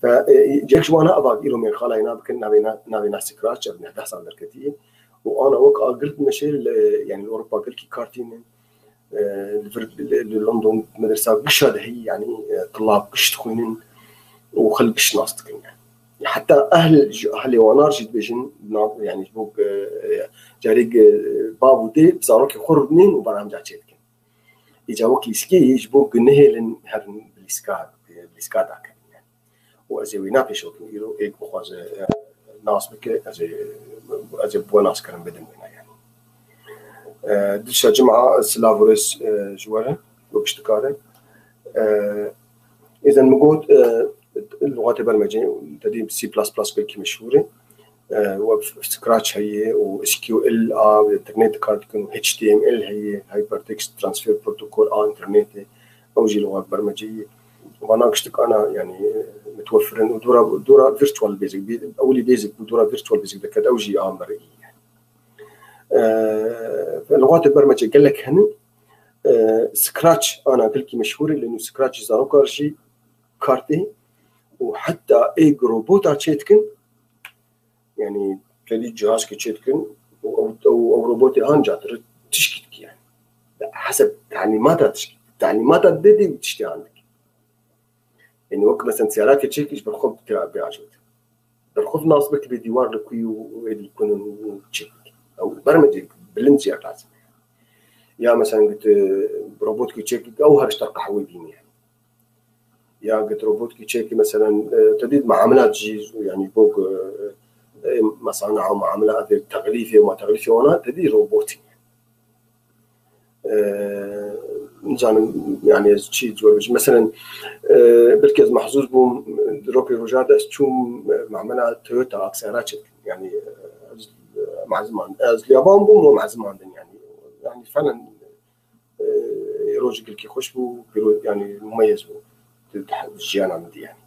Ve, e, yek ji wana ava îro mêrxalayê na bikin, navê na, navê na Scratch, ev neh deh sal derketî. Û ana wek agirt meşê li, yani li Ewropa gelkî kar tînin. E, li vir, li, li London medresa gişa de heyî, yani, e, tulab giş dixwînin û xelk giş nas dikin, yani. Heta ehl, ji ehlê wanar jî dibêjin, na-, yani, ji bo, e, carê, e, bav û dê bi zarokê xwe rûdinên û beramca çê dikin. Îca wek lîskeyê ji bo gunehêlin herin bi lîska, bi lîska dakevin, yani. Û ez ê wîna pêşo bikim îro, êk bixwaze, e, nas bike, ez ê, ez ê bo nas kirin bidim wêna yani. E, dişa cima silav û rêz, e, ji we re, we pişt dikare. E, êzen min got, e, lûxatê bermecê, te dî C plus plus belkî meşhûr e. E, we Scratch heye û S Q L a, internet kar dikin, H T M L heye, Hypertext Transfer Protocol a internetê. Ew jî lûxak bermecê ye. Vana giştik ana, yani, e, mutewefir in û dora, dora virtual basic, bi-, ewilî basic bû, dora virtual basic deket, ew jî a merî ye. E, Lixatê bermecê gelek hene. E, Scratch ana gelkî meşhûr e, lê nû Scratch jî zarokar jî kar tê û heta ê ku robota çê dikin, yanî tedî cihazkê çê dikin û ew, ew, ew robotê anca tişkî dikî yani. Heseb telîmata tişkî. Telîmata didê û tiştê an dikî. Yanî wek mesela seyarakê çêkî ji ber xwe tê biajot. Ber xwe nas bike bê dîwar li kuyî û êdî kunin û çêk. Ew bermecê bilind jî lazim. Ya mesela git, e, robotkî çêkî ew her ji te qehwê bînî. Ya git robotkî çêkî mesela, e, te dît muamelat jî, yanî bo, e, e, mesana û muamelat, e, teglîfê, ma teglîfê wana te dî robotî. E, nizanim, yani ez çi cor bêjim. Mesela, e, belkî ez mehzûz bûm, di rokê roja de ez çûm, e, mamela Toyota aksera çêk. Yani, e, ez, e, mezman, ez li Yaban bûm û mezman din yani. Yani falan, e, rojê gelkî xweş bû, pêro-, yani mumeyez bû. Di, di, di jiyana min de yani.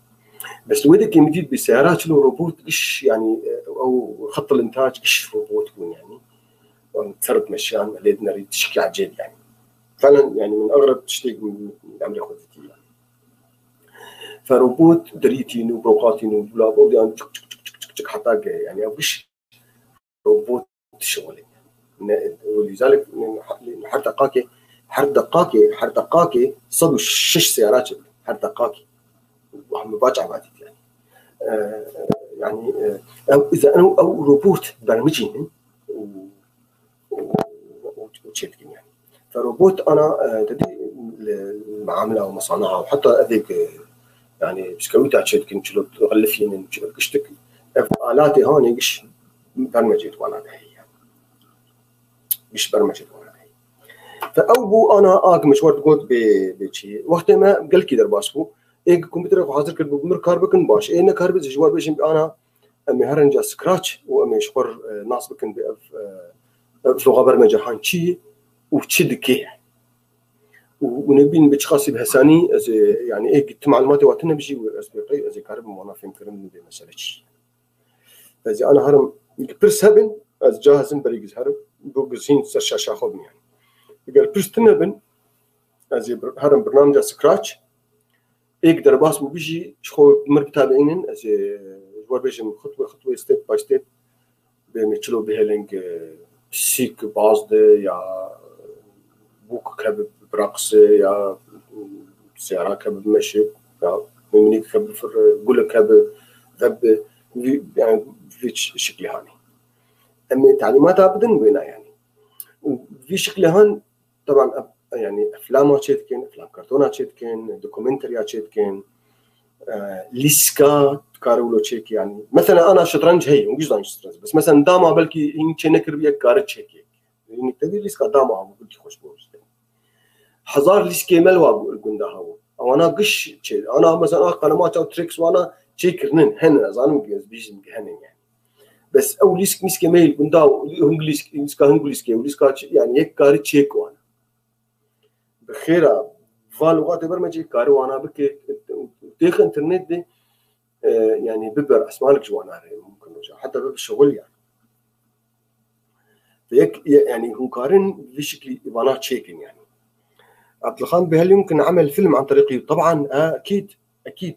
Bes wê dekê min dît bi seyara çilo robot giş yani, e, ew xet al-intac giş robot bûn yani. Em ser dimeşiyan, me lê dinerî tişkî ecêb yani. Falan yani min egreb tiştêk min emrê xwe dîtî yani. Fe robot dirîtîn û broqatîn û dûlab ew yan çik çik çik çik çik çik heta ge yani ev giş robot dişixulin. Ne, lîzalek her deqakê, her deqakê, her deqakê sed û şeş seyara çêbin. Her deqakê. Hemî baş ava dît yani. E, yani, e, ew, ew, ew robot bermicînin û, û, û, û çêdikin yani. Fe robot ana, e, te dî li, li muamela û mesana û heta evêk, e, yani biskewîta çêdikin, çilo xelifînin, çilo giştik. Ev alatê hanê giş bermecê di wana de heye. Giş bermecê di wana de heye. Fe ew bû ana a ku min ji we digot bê, bê çi. Wextê me gelkî derbas bû. Ê ku komputerê xwe hazir kiribû, bi mir kar bikin baş. Ê nekaribû, ji we bêjin bi ana em ê herin ca scratch û em ê ji xwe, e, nas bikin bi ev, e, ev loxa bermece han çi ye û çi dike. Û, û nebîn bi çiqasî bi hesanî, ez ê, yani ê tu malumatê we tune bijî û ez pê qey, ez ê karibim wana fêmkirin bê mesele çi. Ez ê ana herim, pirs hebin, ez cahizim berî giz herim, bo giz hîn ser şaşa xwe bin yani. Eger pirs tune bin, ez ê bir-, herim birnamca scratch, êk derbas bû bijî, ji xwe mir bitabeînin, ez ê ji we bêjim xutwe xutwe, step by step, bê me çilo bihêlin, e, sîk baz de ya bûk kebe biraqise ya seyara kebe bimeşe ya mimînîk kebe bifire, gulek kebe vebe, vî, yani vî ş-, şiklê hanê. Em ê talîmata bidin wêna yani. Û vî şiklê han Teban, ev, yani eflama çê dikin, eflam kartona çê dikin, dokumenterya çê dikin, e, lîska dikare wilo çêkî yani. Mesela ana şetrenc heye, hûn giş zanîn şetrenc. Bes mesela dama belkî hîn çê nekiribû yek kare çêkê. Hîn te dî lîska dama hebû, belkî xweş bû işte. Hezar lîskê me li wa gunda hebû. Ewana giş çê. Ana mesela a kalema çaw trêks wana çê kirinin. Hene, zanim ki ez bîjim ki hene yani. Bes ew lîsk mîskê me yê li gunda, hûn lîsk, lîska hûn lîskê, ew lîska çi, yani yek kare çêk wana. Bi xêra, va lûxatê bermecê kare wana bike, têx înternet de, e, yani bibe esmalik ji wana re mumkin roja. Heta bibe şixul yani. Yek, ye-, yani hûn karin vî şiklî vana çêkin yani. Abdulxan Behelî mumkin emel film an terîqî. Teban, e, ekîd, ekîd.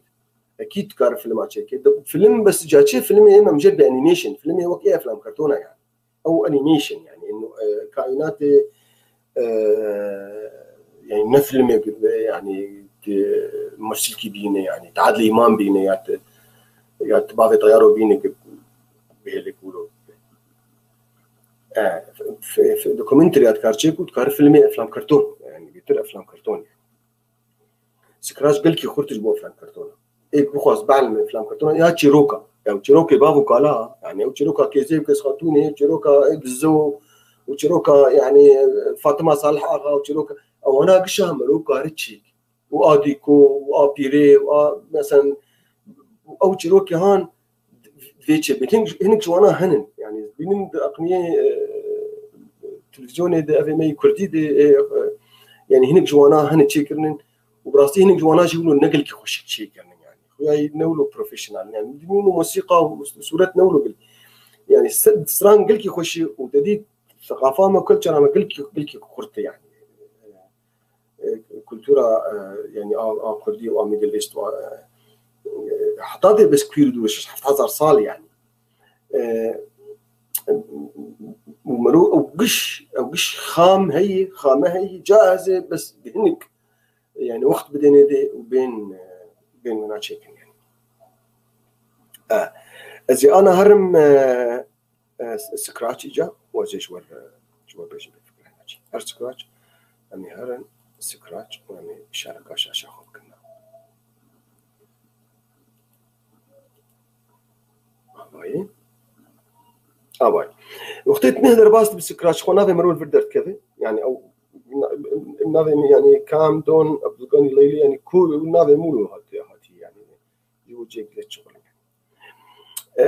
Ekîd dikare filma çêke. De, film bes ca çi? Filmê ê me mijer bi animation. Filmê wek ê eflam kartona yani. Ew animation yani. Eno, e, kaînatê, e, yani ne filmê yani di musilkî bîne yani. Di Adlî Îmam bîne ya di, ya di bavê teyaro bîne ki bihêlê kûlo. E, f-, f-, dokumenterî ya dikar çêk û dikare filmê eflam karton. Yani, bêtir eflam karton yani. Scratch gelkî xurt ji bo eflam kartona. Êk bixwaz bielme eflam kartona ya çîroka. Ya çîrokê bav û kala, yani ew çîroka Kêzê û Kêzxatûnê, çîroka ê Dizo û çîroka yani Fatima Salih Axa û çîroka ewana gişa hemero kare çêk. Û a dîko û a pîrê û a, mesela, ew çîrokê han vê çê bê. Hinek, hinek ji wana henin. Yani, bînim di aqniyê, e, televîzyonê de, evê me yê kurdî de, e, e, yani, hinek ji wana hene çêkirinin. Û bi rastî hinek ji wana jî wilo ne gelkî xweşik çêkirinin, yani. Xuyayî ne wilo profesyonel, yani, bînim wilo musîqa û sûret ne wilo gelkî. Yani, se-, stran gelkî xweşî û te dî Seqafa me, culture me gilkî, gilkî xurt e yani. E, kultura, e, yani a, a kurdî û a Middle East û a, e, heta dê bes queer dû şeş heft hezar sal yani. E, û mero ew giş, ew giş xam heyî, xame heyî, caiz e bes bi hinek yani wext bidêne dê û bên, e, bên wina çêkin yani. E, ez ê ana herim, e, e, Scratch îca, û ez ê ji we, e, ji we bêjim bê fikra me çi. Her Scratch, em ê herin Scratch û em ê şereka şaşa xwe bikin. Avayî. Avayî. Wextê tu neh derbas dibe Scratch, xwe navê mirov vir derdikeve. Yani ew na-, navê min yani Kam Don Abdulgani Leyli yani ku navê min wilo hatiye hatî yani. Ji bo cêk lê çiqul. E,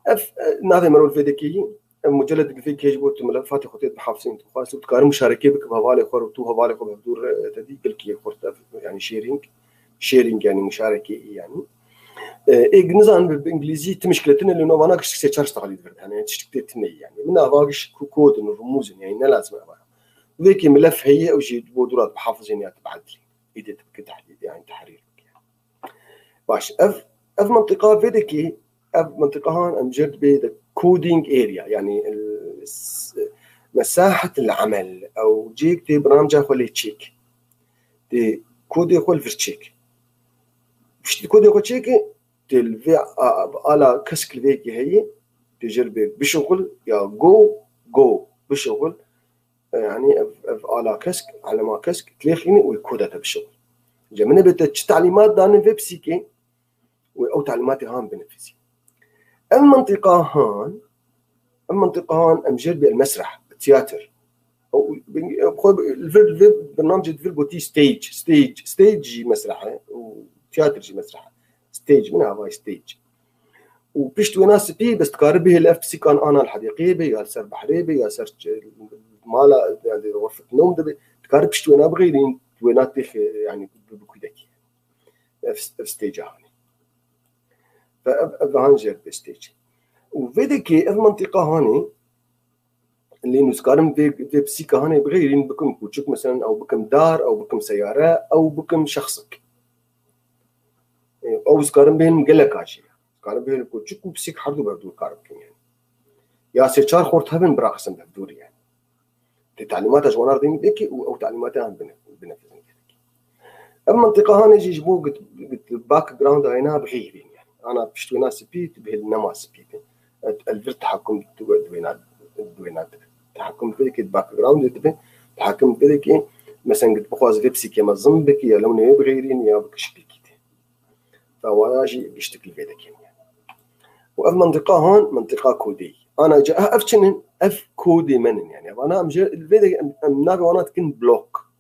ev, e, navê mirov vê dekê yî. Ev muceled vê kê ji bo tu milefatê xwe tê bihafizin tu xwest û dikarin muşarekê bike bi hevalê xwe û tu hevalê xwe bi hevdûr, e, te dî gilkî xurt ev yani sharing. Sharing yani muşarekê yani. E, ê nizan bi, bi îngilîzî ti mişkile tine lê navana giştik sê çar tahlî vir. Yani tiştik tê tine yani. Min ava giş ku kodin û rumûzin yani ne lazim ava. Vê kê milef heye ew jî bo dûra bihafizin ya tu biedilî. Îdê tu bike tehlîl yani tehrîr bike. Baş, ev, ev mintiqa vê dekê, ev mintiqa han em jê dibê de coding area, yani, e, s-, mesahet el amel, ew cêk tê bernamca xwe lê çêk. Tê kodê xwe li vir çêk. Piştî kodê xwe çêke, tê li vê a-, ala kesk li vê yekê heye, tê jê dibê bişuxul ya go, go, bişuxul, e, yani ev, ev ala kesk, elema kesk, tilêxîne û koda te bişuxul. Ca min ê bê te çi talîmat dane vê pisîkê, û ew talîmatê han binivîsî. Ev mintiqa han, ev mintiqa han em jê dibê el mesreh, tiyatir. Ew, ew, xwe li vir, li vir bernamcê di vir gotî stage, stage, stage jî mesreh e û tiyatir jî mesreh e. Stage, min havayî stage. Û pişt wêna spî, bes dikare bihêle ev pisîkan ana li hedîqeyê be, ya li ser behrê be, ya ser ç-, mala, yani, xurfet newm de be. Dikare pişt wêna bixêrîn, wêna têx, yani, bi, bi kudekî. Ev, ev stage hanê. Ve ev, ev han jê dibê stage. Û vê dekê ev mentiqa hanê, lê nûskarim vê, vê pisîka hanê bixêrîn bikim kûçik, mesela, ew bikim dar, ew bikim seyare, ew bikim şexsik. E, ew dikarin bihêlin geleka jî. Dikarin bihêlin kûçik û pisîk her du berdû kar bikin yani. Ya sê çar xort hebin biraxistin berdûrî yani. Tê talîmata ji wana re dênî vekî û ew talîmata em bine-, binefizin gerek. Ev mentiqa hanê jî ji bo git, git background ayna bihêvîn yani. Ana pişt wêna spî, tu bihêl nema spî be. Et, el vir tehakum tu, tu wêna, tu wêna dibe. Tehakum vê ki background dibe. Tehakum vê ki, mesela git bixwaz vê pisîkê mezin bikî, ya lewnê wê bixêrîn, ya bikişpîkî tê. Dawaya jî giştik li vê dekê ye. Û ev mentiqa han, mentiqa kodê ye. Ana ca, ev çi ne? Ev kodê me ne yani. Vana em jê, li vê dekê em, em navê wana dikin blok.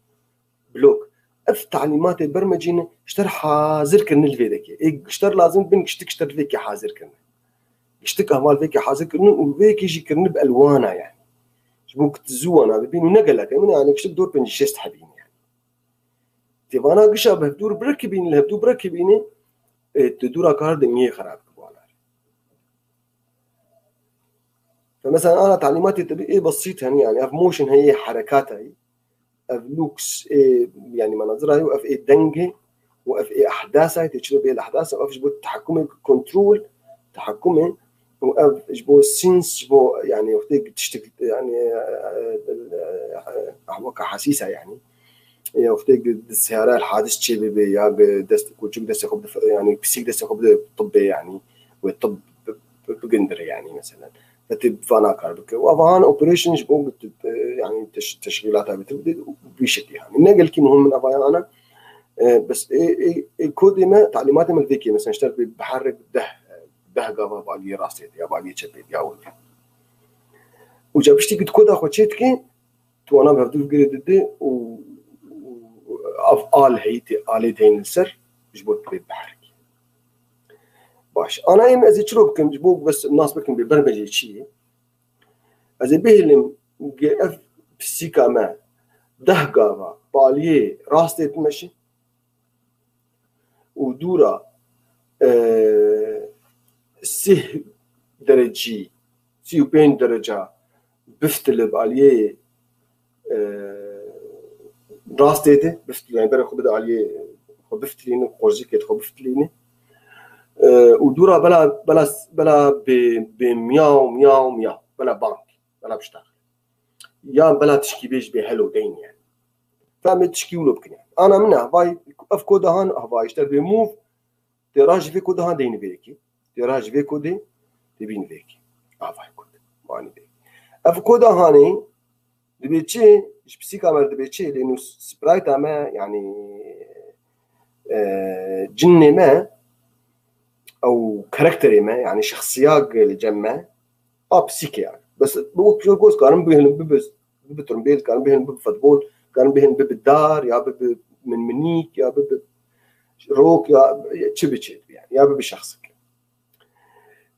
Blok. Ev talîmatê bermecî ne, ji te re hazir kirine li vê dekê. Ê, ji te re lazim bin giştik ji te re vê kê hazir kirine. Giştik heval vê kê hazir kirine û vê kê jî kirine bi elwana yani. Ji bo ku tu zû wana bibîn û ne gelek e, min yani giştik dor pêncî şêst hebîn yani. Tê vana gişa bi hevdûr birekibîn, li hevdû birekibîne, e, tu dûra kar dengê xerab kibanar. Fe mesela ana talîmatê te bi ê besît hene, yani ev motion heye, herekata ye. Ev looks ê, yani menazira ye û ev ê dengê û ev ê ehdasa ye, tê çilo bê ehdasa û ev ji bo tehakumê kontrol, tehakumê û ev ji bo sins, ji bo, yani, wextê tiştek, yani, e, e, e, weke hesîsa, yani. Ya wextê di seyara el hadis çê bibe, ya bi dest koçik destê xwe bide, yani, pisîk destê xwe bide tibbê, yani, wê tibb bi-, bi-, bigindire, yani, mesela. Ve tê vana kar bike. Û ev han operation ji bo, e, yani, teş-, teşkîlata bide, bide, bi şeklî, yani. Ne gelkî muhim min ev yana, e, bes, e, e, e, kodê me, talîmatê me li vê kê, mesela, ji te re bê biherik deh, deh gava baliyê rastê ya baliyê çepê ya wê. Û ca piştî ku tu koda xwe çê dikî, tu wana bi hevdû girê didî û, û av al heyî tê, alê dihên li ser ji bo tu bê biherik. Baş. Ana em ez ê çilo bikim ji bo bes nas bikim bê bermecê çi ye? Ez ê bihêlim ge ev pisîka me deh gava baliyê rastê dimeşe û dûra, e, sih derecî, sî û pênc dereca biftil bi aliyê, e, rastê de, biftil, yani berê xwe bide aliyê xwe biftilîne, qorzîkê xwe biftilîne. E, û dûra bela, bela, bela bê, bê miyaw, miyaw, miyaw, bela bank, bela biştax. Yan bela tişkî bêj bê hello deyn yani. Tamê tişkî wilo bikin yani. Ana min e, vay, ev koda han, ah, vay, işte bê move, tê raj vê koda han deyni vê yekê. Tê raj vê kodê, tê bîn vê yekê. Ah, vay kod. Mani vê. Ev koda hanê, dibê çi, ji pisîka me dibê çi, lê nû sprite me, yani, e, cinnê me, ew karakterê me, yani şexsiya li cem me, a pisîk e yani. Bes bi wek jî goz karin bihêlin bibe, bibe trombêl, karin bihêlin bibe futbol, karin bihêlin bibe dar ya bibe minminîk ya bibe rok ya çi biçe yani, ya bibe şexsik.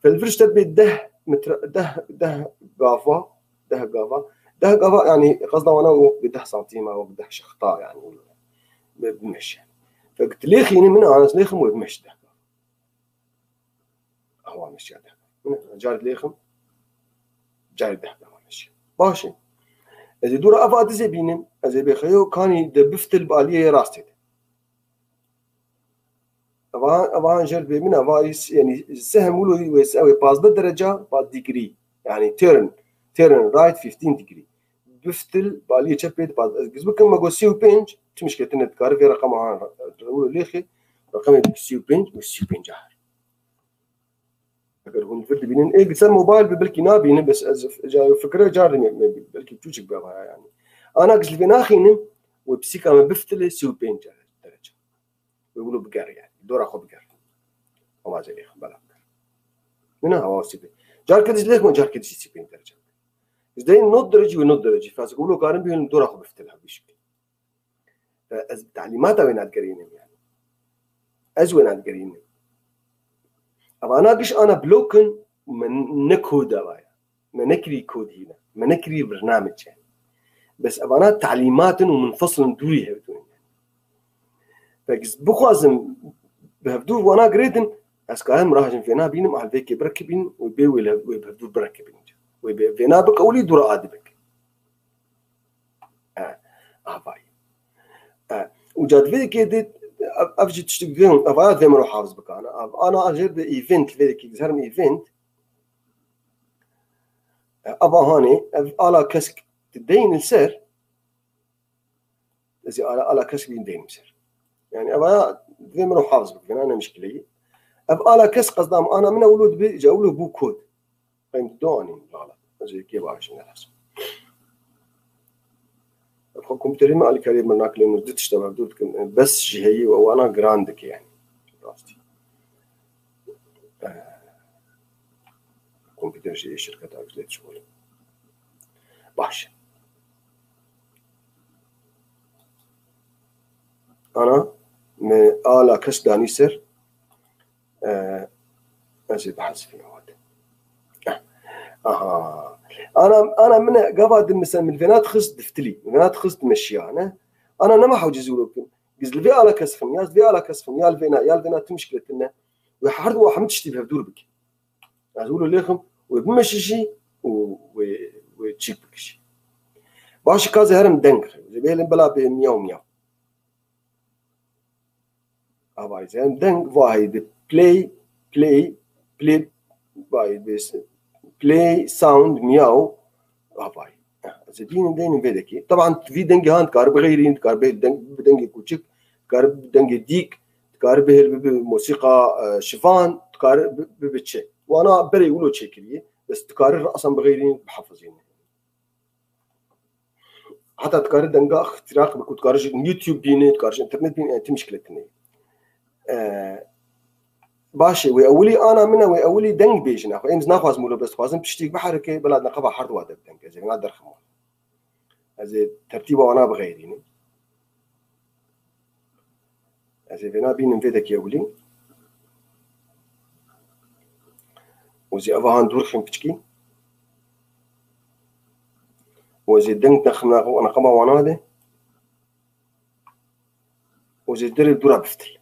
Fel vir işte bi deh metre, deh, deh gava, deh gava, deh gava yani qezda wana wek bi deh santîm, wek deh şexta yani. Bi, bimeşe. Fek dilêxîne min, ana dilêxim wê bimeşe deh gava. Awa meşiya deh. Min car dilêxim, car deh gava meşe. Baş e. Ez ê dûra eva dizê bînim, ez ê bêxeyo kanî de biftil bi aliyê rastê de. Eva, eva jel bê min, eva is, yani sehem wilo wê, ew ê pazdeh dereca, pa degree. Yani turn, turn right fifteen degree. Biftil, baliyê çepê de pazdeh. Ez giz bikim, me got sî û pênc, çi mişkilê tine dikare vê reqema han, wilo lêxê, reqemê sî û pênc, û sî û pênc her. Eger hûn vir dibînin, ê, ser mobil bi belkî nabînin, bes ez ca fikre car dime, me, belkî çûçik be vaya yani. Ana giz li vê naxînim, wê pisîka me biftilê sî û pênc derece. Wê wilo biger yani. Dora xwe biger. Ama ez ê lêxim bela biger. Min e, hawa sî pênc. Carke dij lêxim, carke dij sî pênc derece. Ez deyim not derecî wê not derecî. Fazla wilo karin bihêlim dora xwe biftil ha bişkî. E, ez talîmata wê nadigerînim yani. Ez wê nadigerînim. Evana giş ana blokin, me ne koda vaya. Me nekirî kod hîne. Me nekirî birnamece. Bes evana talîmat in û munfasil in dûrî hevdû in. Pek bixwazim bi hevdû wana girêdin, ez karim rahcim vêna bînim, al vêkê birekibîn û bê wê le-, wê bi hevdû birekibîn. Wê bê vêna bik ewlî dûra adî bik. E, avayî. E, û ca divê kê dê, ev, ev jî tiştik dibê, ev aya divê min ro hafiz bikane. Ev ana jêr de event, vê ki zerim event. E, ava hanê, ev ala kesk deyin li ser, ez ê ala, ala kesk bîn deyin li ser. Yani ev aya divê min ro hafiz bikine, ne mişkileyî. Ev ala kesk qezdam, ana min ewlo dibe, ca ewlo bû kod. Em dû anîn lala. Ez ê kê başî ne lazim. Xwe kompîterê me alîkariyê min nakilê min du tişta berdûr dikin. Bes ji heyî û wana giran dike yani. Rastî. Eh, kompîter jî şirketa Exlet ji xwe. Baş. Ana me ala kes danî ser. Eh, ez ê bihezifînim hate. Eh, aha. Ana, ana min e, gava din mesela min vêna dixist diftilî. Min vêna dixist dimeşiya, ne? Ana nema hewce zûro bikim. Giz li vê ala kes xim, ya li vê ala kes xim, ya li vêna, ya li vêna tu mişkile tune. Wê her du wa hemî tiştî bi hevdûr bike. Ez wilo lêxim, wê bimeşe jî û wê, wê çîk bike jî. Baş e, ka ez ê herim deng xim. Zê bêlim bila bê miyaw miyaw. Avayî zê deng vahî de play, play, play, vahî de play, sound, miyaw, avayî. Ez ê bînim deynim vê dekî. Taban vî dengê han dikar bixeyrîn, dikar bê deng, bi dengê kûçik, dikar bi dengê dîk, dikar bihêl bibe mosîqa, e, şivan, dikar bi, bibe çi. Wana berê wilo çêkiriye, bes dikare rasan bixeyrîn, bihafizîne. Heta dikare denga îxtiraq bike, dikare ji YouTube bîne, dikare ji internet bîne, yani tim mişkile tune. Ee, baş e, wê ewilî ana min e, wê ewilî deng bêjin. Axwe em naxwazim wilo bes dixwazim tiştîk biherike, bila neqeba her du wa de bi deng. Ez ê vêna derxim wan. Ez ê tertîba wana bixeyrînim. Ez ê vêna bînim vê dekê ewilî. Û zî eva han dûr xim piçkî. Û ez ê deng nexim neqema wana de. Û zî derê dûra biftil.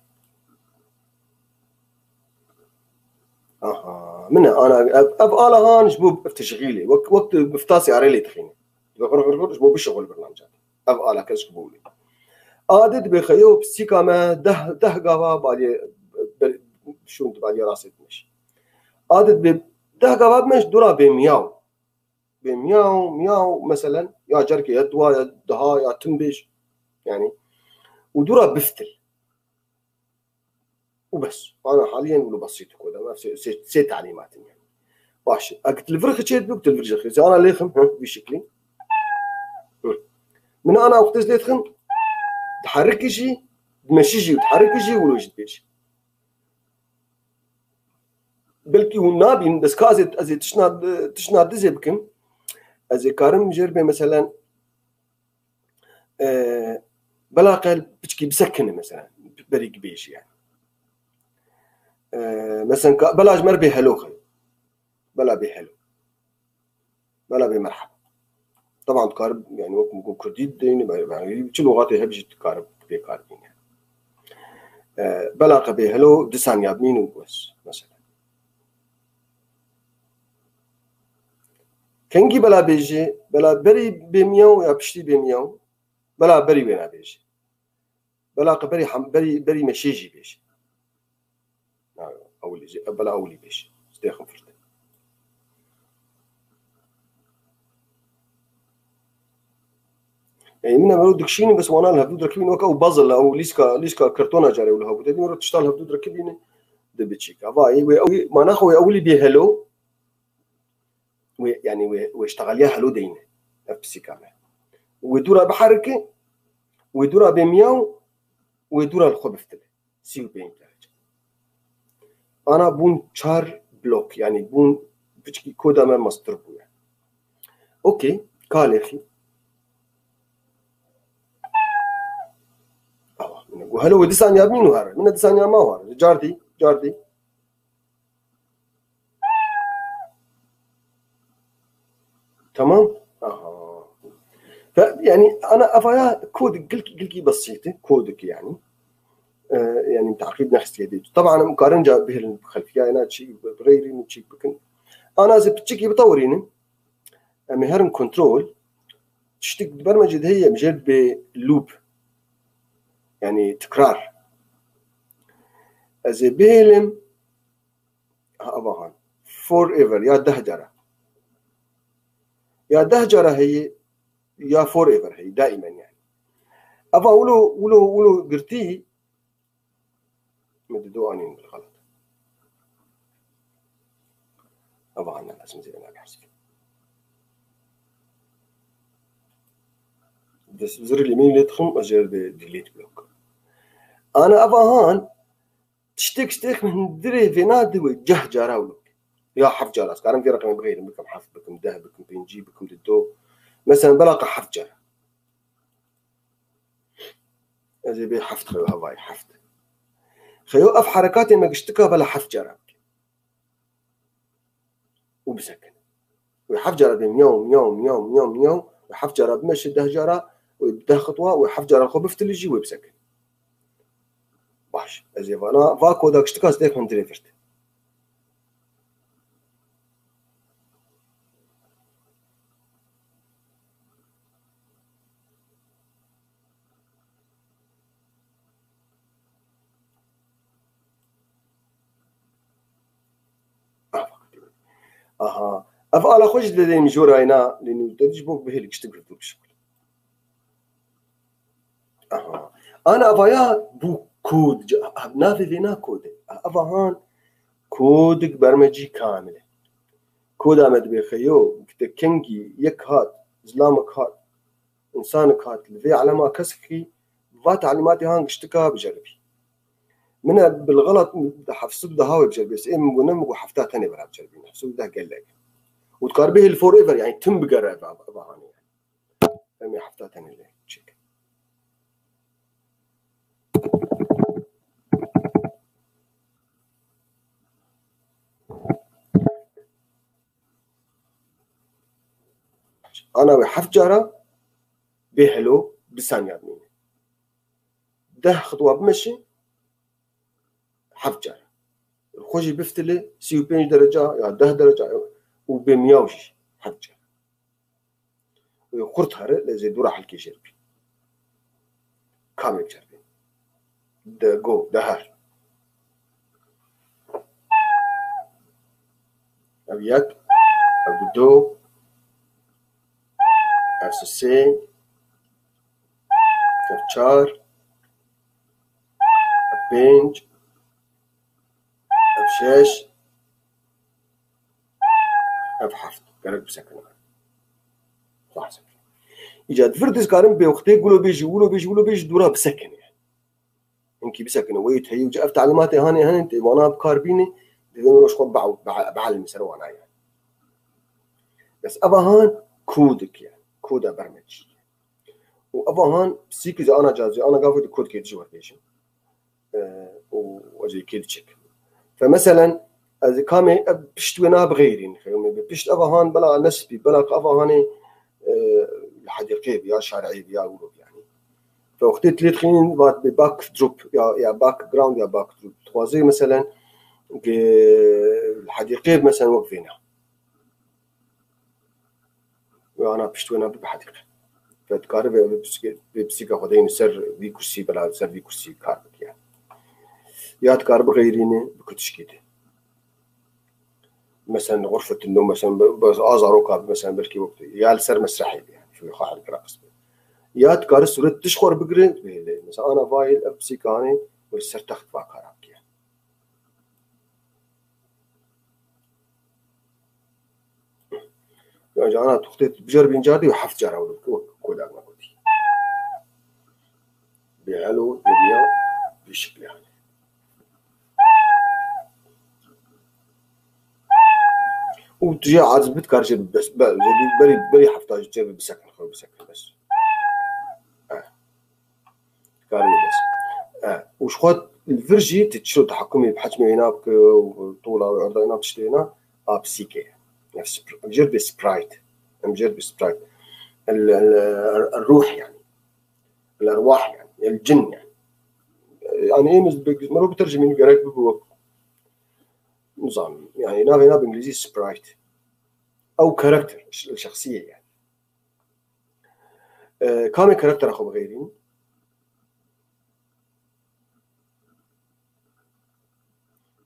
Aha. Min e, ana, ev, ev ala han ji bo ev teşxîlê. Wek, wek tu bifta seyarê lê dixîne. Dibe xur, xur, xur, ji bo bişixul birnamca. Ev ala kes ji bo wî. Adê dibe xeyo pisîka me deh, deh gava balê, ber, şûn di balê rastê dimeş. Adê dibe deh gava bimeş dura bê miyaw. Bê miyaw, miyaw, meselen, ya cerkê ya dua, ya daha, ya tim bêj. Yani, û dura biftil. Û bes. Ana haliyen wilo besît ku dem. Ev sê, sê, sê talîmat in yani. Baş. Ek tu li vir xi çê dibik, tu li vir jî xi. Ana lê xim, hı, vî şeklî. Hı. Min ana wextê lê dixim, diherikî jî, dimeşî jî, diherikî jî, wilo jî dibêjî. Belkî hûn nabîn, bes ka ez ê, ez ê tişna, tişna dizê bikim. Ez ê karim jêr bê, meselen, e, bela qel piçkî bisekine, meselen, berî bêjî yani. E, meselen, ka, bela ji mer bê helo xey. Bela bê helo. Bela bê merheba. Taban dikare, yani, wek min got, kurdî deyne, yani, çi lûxatê hebe jî dikare, bê kar bîne. E, bela qe bê helo, di saniya bimîn û bes, mesela. Kengî bela bêjê, bela berî bê miyaw ya piştî bê miyaw, bela berî wêna bêjê. Bela qe berî hem, berî, berî meşê jî bêjê. Na, ewilî jî, bela ewilî bêjê. Stêxin firte. Ey, min em ero dikişînin, bes wana li hevdû direkibîn weke ew puzzle, ew lîska, lîska kartona carê ew li hevdû. Dedî min ero tişta li hevdû direkibînin, di biçîk. Ava, ey, wê ew, mana xwe wê ewilî bê helo, wê, yani wê, wê ştexeliya helo deyne. Ev pisîka me. Wê dûra biherike, wê dûra bê miyaw, wê dûra li xwe biftile. Sî û pênc derece. Ana bûn çar blok, yani bûn piçkî koda me mastir bûye. Okey, kalêxî. Awa, min got, helo, wê di saniya bimîn û here. Min e di saniya ma û here. Cardî, cardî. Tamam? Aha. Fe, yani, ana avaya kod gilkî, gilkî besît e, kodik yani. E, yani, taqîb nexstiye dê. Taban, em karin ca bihêlin xelfiya, ena çi, bi xeyrî min çi bikin. Ana ez ê piçikî bitewirînim. Em ê herin kontrol. Tiştik di ber me cê de heye, em jê dibê loop. Yani, tikrar. Ez ê bihêlim, ha, ava han. Forever, ya deh cara. Ya deh cara heye, ya forever heye, daimen yani. Ava wilo, wilo, wilo girtî, min di do anîn bil xelet. Ava han, lazim zêde nabî hesibî. Dest zirî lê min lê dixim, ez jê dibê delete block. Ana ava han, tiştek, tiştek min hundirê vêna di wê ceh cara wilo. Ya heft cara, ez karim vê reqemê bixeyrim, bikim heft, bikim deh, bikim pêncî, bikim di do. Mesela, bela qe heft cara. Ez ê bê heft xeyo hevayê, heft. Xeyo ev herekatê me giştika bela heft cara bike. Û bisekin. Wê heft cara bê miyaw, miyaw, miyaw, miyaw, miyaw. Wê heft cara bimeşe deh cara, wê deh xitwa, wê heft cara xwe biftilî jî wê bisekin. Baş. Ez ê vana, va koda giştika ez dê hundirê virt. Aha. Ev ala xwe jî dideyim jorayna, lê nû te ji bo bihêl giştik girtin bişkul. Aha. Ana avaya bû kod, navê vêna kod e. Ava han kodik bermecî kamil e. Koda me dibê xeyo, te kengî yek hat, zilamek hat, insanek hat, li vê elema kesekî va talîmatê han giştika biceribî. Min e bilxelat heft sed daha wê biceribî. Ê min got ne, min got hefta tenê bera biceribî. Heft sed deh gelek. Û dikar bihêl forever, yani tim bigere eva, eva hanê. Em ê hefta tenê lê çêkin. Ana wê heft cara bê helo, bi saniya bimîne. Deh xitwa bimeşe, heft cara. Xwe jî bifitile sî û pênc dereca ya deh dereca û bê miyaw jî heft car. Xurt here lê zê dûra hilkê jêr bî. Kamê biceribî. De go, de her. Ev yek, ev du, ev sê, ev çar, ev pênc, ev şeş, ev heft. Gerek bisekine. Xwahse. Îca di vir dizkarin bê wextê gulo bêjî, gulo bêjî, gulo bêjî dûra bisekine. Hinkî bisekine. Wê teyî uca ev talîmatê hanê hene tê wana bi kar bîne, divê min xwe be'w-, be-, be'elmî ser wana ye. Bes eva han kodik ye. Koda bermekî. Û eva han sîkî zî ana cazî, ana gavê di kodkê dijî werbêjin. E, û ez ê kê diçik. Fe meselen, ez ê kamê ev pişt wê na bixeyrîn. Xeyr, me bi pişt eva han bela ne spî, bela ka eva hanê, e, li hedîqê bi ya şarî bi ya wilo bi yani. Fe wextê tu lê dixînin vat bi backdrop ya, ya background ya backdrop. Dixwazê meselen ge li hedîqê bi meselen wek vêna. Wê ana pişt wê na bibe hedîqe. Fe dikare vê, vê pisîke, vê pisîka xwe deyne ser vî kursî, bela ser vî kursî kar bike yani. Ya dikare bixeyrîne, bi kutişkî de. Meselen, xurfetin nû, meselen, bi, bi, a zaroka bi, meselen, belkî wek, ya li ser mesrehê be yani. Şûyê xwe herkira qis be. Ya dikare sûret tişt xwe bigire, bihêle. Mesela, ana vayê ev pisîka hanê, wê ser text va kara bike yani. Ya cana tu xutê bicer bin car diye heft cara wek, wek kodak me kutî. Bê helo, bê niya, bê şikli yani. Û tu jê aciz bit kar jê bes, be, berî, berî hefta jê bisekin, xwe bisekin bes. Eh. Karê bes. E, û ji xwe li vir jî tu çilo tehekumê bi hecmê wêna bike û tola û erda wêna tiştê wêna a pisîkê. Ev spr-, em jê re bê sprite. Em jê re bê sprite. El, el, el ruh yani. El erwah yani. El cin yani. E, yani êm ez bi, mero bitercimîn gerek bibe wek nizanim. Yani navê na bi îngilîzî sprite. Ew karakter, ş-, şexsiyê yani. E, kamê karaktera xwe bixeyrîn?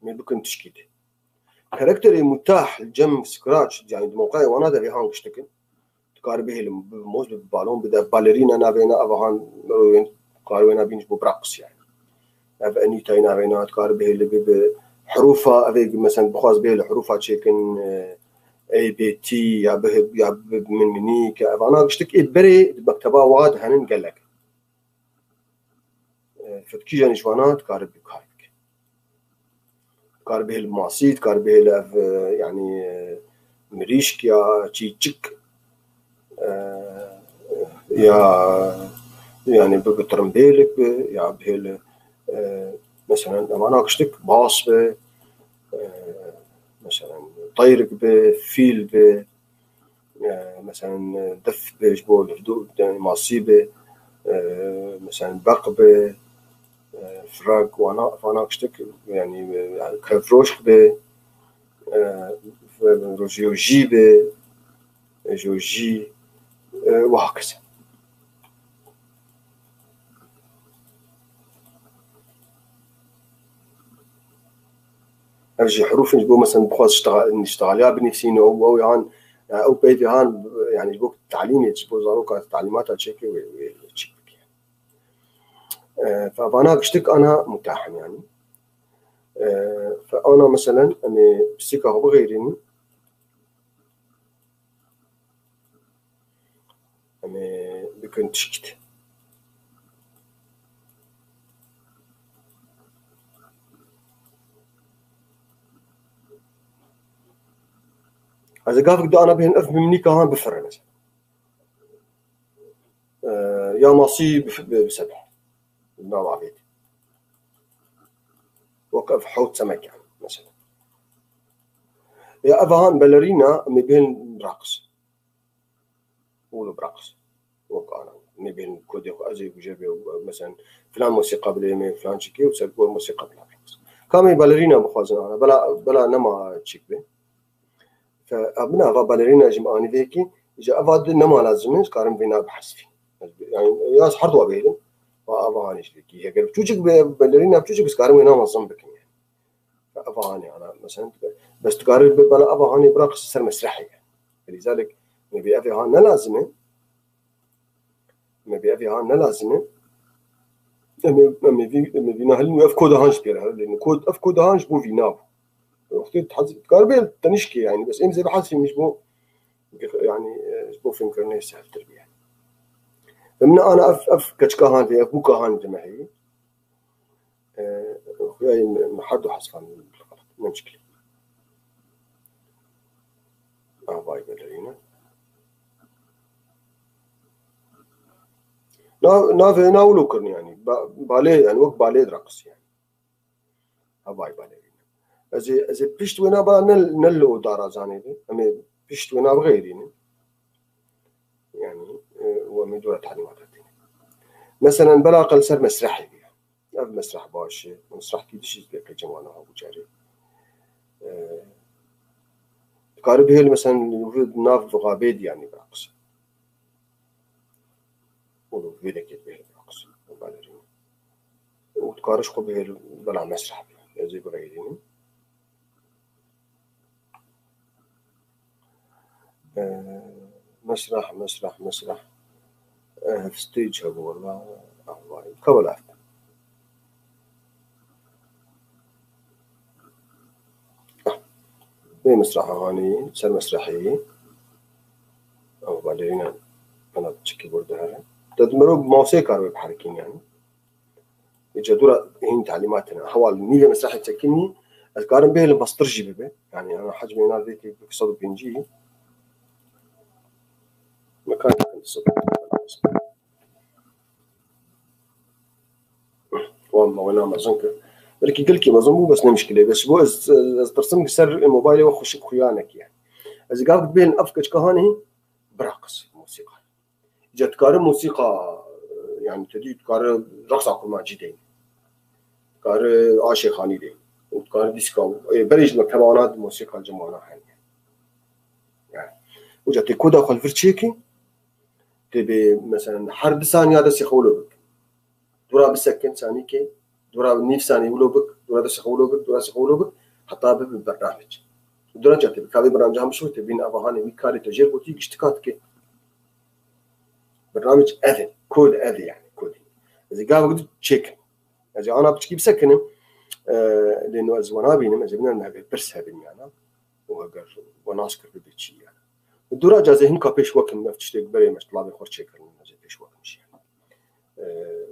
Mê bikin tişkî de. Karakterê mutah li cem Scratch, yani di mewqeyê wana de vê han giştikin. Dikare bihêle bi moz, bi balon, bide balerîna navê na, eva han mirovên kar wêna bîn ji bo biraqis yani. Ev Enîtayê navê na dikare bihêle bi, bi herûfa, evê mesela bixwaz bihêle herûfa çêkin, e, A B T ya bi, ya bi min minî ke evana giştik ê berê di mekteba wa de henin gelek. E, fitkî jî ji wana dikare bi kar bike. Dikare bihêle masî, dikare bihêle ev, e, yani, e, mirîşk ya çîçik, e, ya, yani bi, bi tirimbêlik bi, ya bihêle, e, mesela evana giştik bas bi, e, mesela teyrik bi, fîl bi, e, mesela dif bi ji bo lifdû, yani masî bi, e, mesela beq bi, e, firak, wana, vana giştik, yani, e, kevroşk bi, e, rojiyojî bi, e, jojî, e, û hakeza. Ev jî herûfin ji bo, mesela, bixwaz niştexaliya binivîsîne û ew yan, ew peyvê han, yani, ji bo talîmê, ji bo zaroka talîmata çêke wê, wê çîk bike. E, fe vana giştik ana mutah in, yani. E, fe ana, mesela, em ê pisîka xwe bixeyrînin. Em ê bikin tişkî de. Ez ê gavik di ana bihên ev mimnîka han bifire mesela. E, ya masî bif-, bi-, bisebe. Bi nava vê de. Wek ev hewt semek yani mesela. Ya ev han belerîna em ê bihên raqis. Wilo biraqis. Wek ana. Em ê bihên kodê xwe ez ê guje bê, mesela, filan mosîqa bilê me, filan çikê û ser gor mosîqa bila biraqis. Kamê balerîna bixwazin ana, bela, bela nema çik be. Fe, a, bina ava balerîna jî anî vê ki, ji ava di nema lazim e, ji karim vêna bihesfî. Yani, ya ji her dua bêlim, va ava hanê ji vê ki. Heger çûçik be, balerîna çûçik, ji karim wêna mezin bikin yani. Ava hanê ana, mesela, bes tu karim be, bela ava hanê bira qis ser mesrehê yani. Lizalik, me vê evê han ne lazim e, Me vê evê han ne lazim e. Em ê, em ê vî, em ê vîna hilin û ev koda han ji pê re hilin. Kod, ev koda han ji bo vîna bû. Wextê tu hez, dikar bê tenişkê yani. Bes em zêde hezfî min ji bo, yani, e, ji bo fêmkirinê sehiltir bî yani. Ve min ana ev, ev keçika han vê, ev bûka han demehê. E, xuya min, min her du hezfan min xelet. Ne muşkil. Avay belerîne. Na, navê na wilo kirin yani. Ba-, balê, yani wek balê diraqis yani. Avay balerîne. Ez ê, ez ê pişt wêna ba ne, ne li o darazanê de. Em ê pişt wêna bixeyrînin. Yani, e, û em ê dora talîmata têne. Meselen, bela qel ser mesrehê bî. Ev mesreh baş e. Mesreh kî dişî pê qê cemana ha bu carê. E, dikare bihêl meselen nav xabê dî yani biraqis. Û vê dekê bihêl biraqis. Balerîne. Û dikare ji xwe bihêl bela mesreh bî. Ez ê bixeyrînim. E, mesreh, mesreh, mesreh. E, stage hebû wela. Avay. Kabul efte. Ah. Vê mesreha hanî, ser mesrehê. Ew balerîna bena çikî bûr dihere. Te di mirov mawsê kar wê biherikîn yani. Îca dûra hîn talîmat hene. Heval nîvê mesrehê çekinî, ez karim bihêlim bastir jî bibe. Yani, ana hecmê nar vê ki sed û pêncî. Mekan sed û pêncî. Wan mawena mezin kir. Belkî gelkî mezin bû, bes ne mişkilê. Bes ji bo ez, ez tirsim ki ser mobaylê we xweşik xuya nekiye. Ez ê gav bihêlim ev keçika hanê biraqis mûsîqa. Îca dikare mûsîqa, yani te dî dikare reqsa kurmancî deyne. Dikare aşê xanî deyne. Û dikare dîska, e, berê ji mekteba wana di mûsîqa cemana hene. Yani, uca tê koda xwe li vir çêke, tê bê, mesela, her du saniya destê xwe wilo bik. Dûra bisekin sanîkê, dûra nîv sanî wilo bik, dûra destê xwe wilo bik, dûra destê xwe wilo bik, heta bibe bernamec. Dûra ca tê bik, ka vê bernamca hem bişo, tê bîn ava hanê wî karê te jêr gotî, giştika dike. Bernamec ev e, kod ev e yani, kodî. Ez ê gavek di çêkim. Ez ê ana piçkî bisekinim, e, lê no ez wana bînim, ez ê bînim hebe pirs hebin yana. Û heger we nas kir bibe çi yani. Dûra ca ez ê hinka pêş wekim, ev tiştê berê me ji lavê xwe çêkirin, ez ê pêş wekim jî yani. E,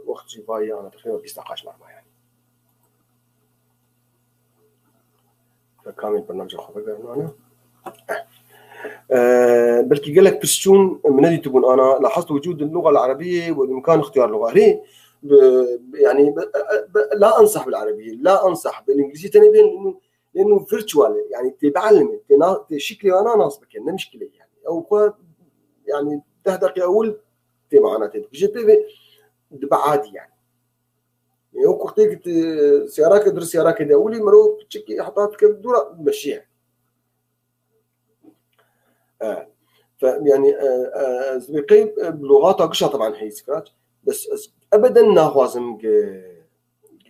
wext jî vayî ana dixê bîst deqa ji me re ma yani. Kamên bernamca xwe vegerin ana. E, belkî gelek pirsçûn min nedîtibûn ana, لاحظت وجود اللغة العربية والإمكان اختيار لغة. Erê, bi, yani, bi, bi, لا أنصح بالعربية، لا أنصح بالإنجليزية tenê bên, lêno virtual e, yani tê bielime, tê na, tê şiklê ana nas bike, ne mişkile yani. Ew xwe, yani deh deqe ewil tê mana tê dibije pê ve dibe adî yani. Ew kuxtê ki siyarake dir siyarake de ewilî miro çikî heta dike dûra meşiye. E, fe, yani, e, e, ez vê qey, e, bi lugata gişa taban heyî sikiraç. Bes ez ebeden naxwazim ki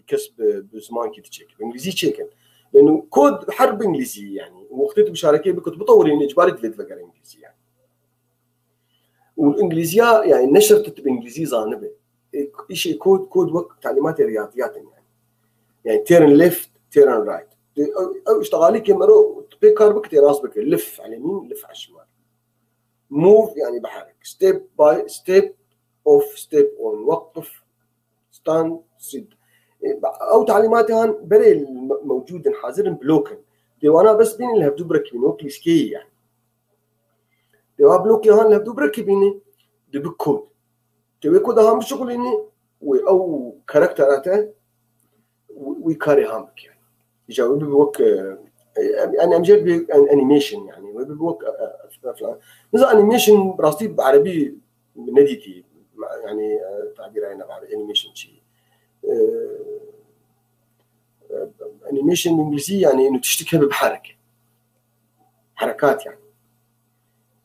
kes bi, bi zimankî diçêk, bi îngilîzî çêkin. Lêno kod her bi îngilîzî yani. Wextê tu bi şarekê bikut bitewirî, îcbarî divê divegere îngilîzî yani. Û îngilîziya, yani ne şert tu bi îngilîzî zanibe. E, îşê kod, kod wek talîmatê riyadiyat in yani. Yani turn left, turn right. Ew, ew îştexalîkê mero tu pê kar bike, tê rast bike. Lif elemîn, lif eşmar. Move yani biherek. Step by step, off, step on, waqif, stand, sit. E, ew talîmatê han berê me-, mewcûd in, hazir in, blok in. Tê wana bes bînin li hevdû birekibîn, wek lîskeyê yani. Tê wa blokê han li hevdû birekibîne, dibe kod. Tê wê koda han bişuxulîne, wê ew karaktera te wî, wî karê han bike. Îca wê bibe wek, e, em, em, em jê re dibê an-, animation yani. Wê bibe wek, e, e, e, falan. Niza animation bi rastî bi erebî nedîtî. Ma-, yani, e, tabîra ne bi erebî animation çi. E, e, Animation bi îngilîzî, yani, inu tiştik hebe bihereke. Herekat, yani.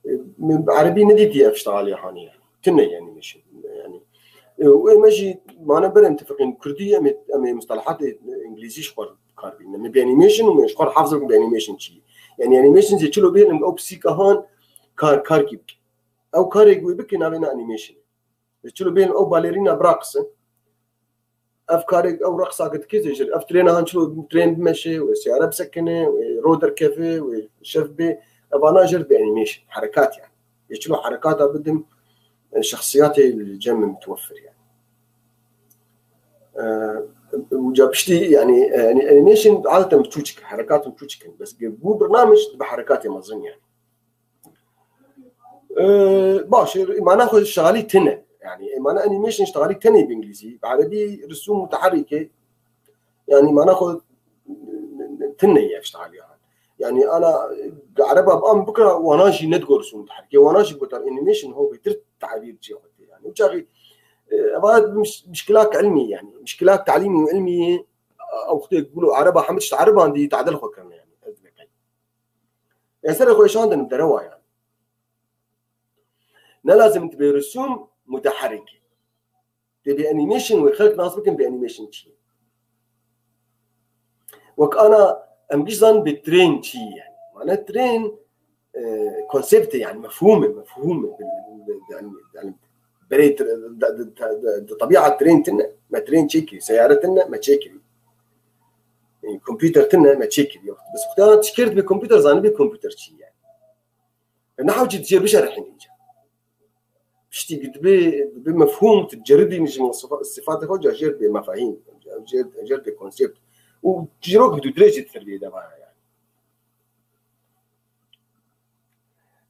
E, min bi erebî nedîtiye ev tişta alî hanî, yani. Tune ye animation. Yani, e, û ê me jî mane berê em tifiqîn kurdî, em ê, em ê mustalahatê îngilîzî ji xwe kar bînin. Em ê bi animation û me ji xwe hafze bi animation çi. Yani animation zê çilo bêlim ew pisîka han kar, kar kî bike. Ew karê wê bike navê ne animation. Zê çilo bêlim ew balerîna biraqise. Ev karê, ew reqsa ke dike zê jir. Ev trêna han çilo trên bimeşe, wê seyare bisekine, wê ro derkeve, wê şev bê. Evana jir bi animation, herekat yani. Ê çilo herekata bidim, e, şexsiyatê li cem min mutewefir yani. E, uca piştî yani, e, yani animation adeten çûçik, herekat çûçik in. Bes ge bû birnamij bi herekatê mezin yani. E, baş, e, mana xwe şalî tine. Yani, e, mana animation şalî tine bi îngilîzî. Bi erebî risûm muteherrîke. Yani, mana xwe tine ye şalî. Yani, ana, e, ereba bi am bikira, wana jî ne digot risûm muteherrîke. Wana jî gotar animation ho bêtir tabîr çê xwe tê. Yani, uçaxî, e, eva miş-, mişkilak ilmî yani. Mişkilak talîmî û ilmî, ew xwedê gulo ereba hemd işte ereban dî tadil xwe kirine yani. Ez dimekim. Ya serê xwe şandin derewa yani. Ne lazim tu bê risûm muteherrîk. Tê bê animation wê xelk nas bikin bê animation çi ye. Wek ana em giş zan bê trên çi ye yani. Mane trên, e, konsepte yani, mefhûm e, mefhûm e. Yani, yani, berê tr-, de, de, de, de, tebiat trên tine, me trên çêkirî, seyare tine, me çêkirî. E, kompûter tine, me çêkirî. Bes xwe ana tişkert bê kompûter, zanî bê kompûter çi ye yani. Nehaw jî dijêr bişerihîn înca. Piştî ku dibê, dibê mefhûm, tu diceribînî ji sifa-, sifatê xwe, ca jêr dibê mefahîm, jêr, jêr dibê konsept. Û çîrok bi dûdirêj jî ditiribî devaya yani.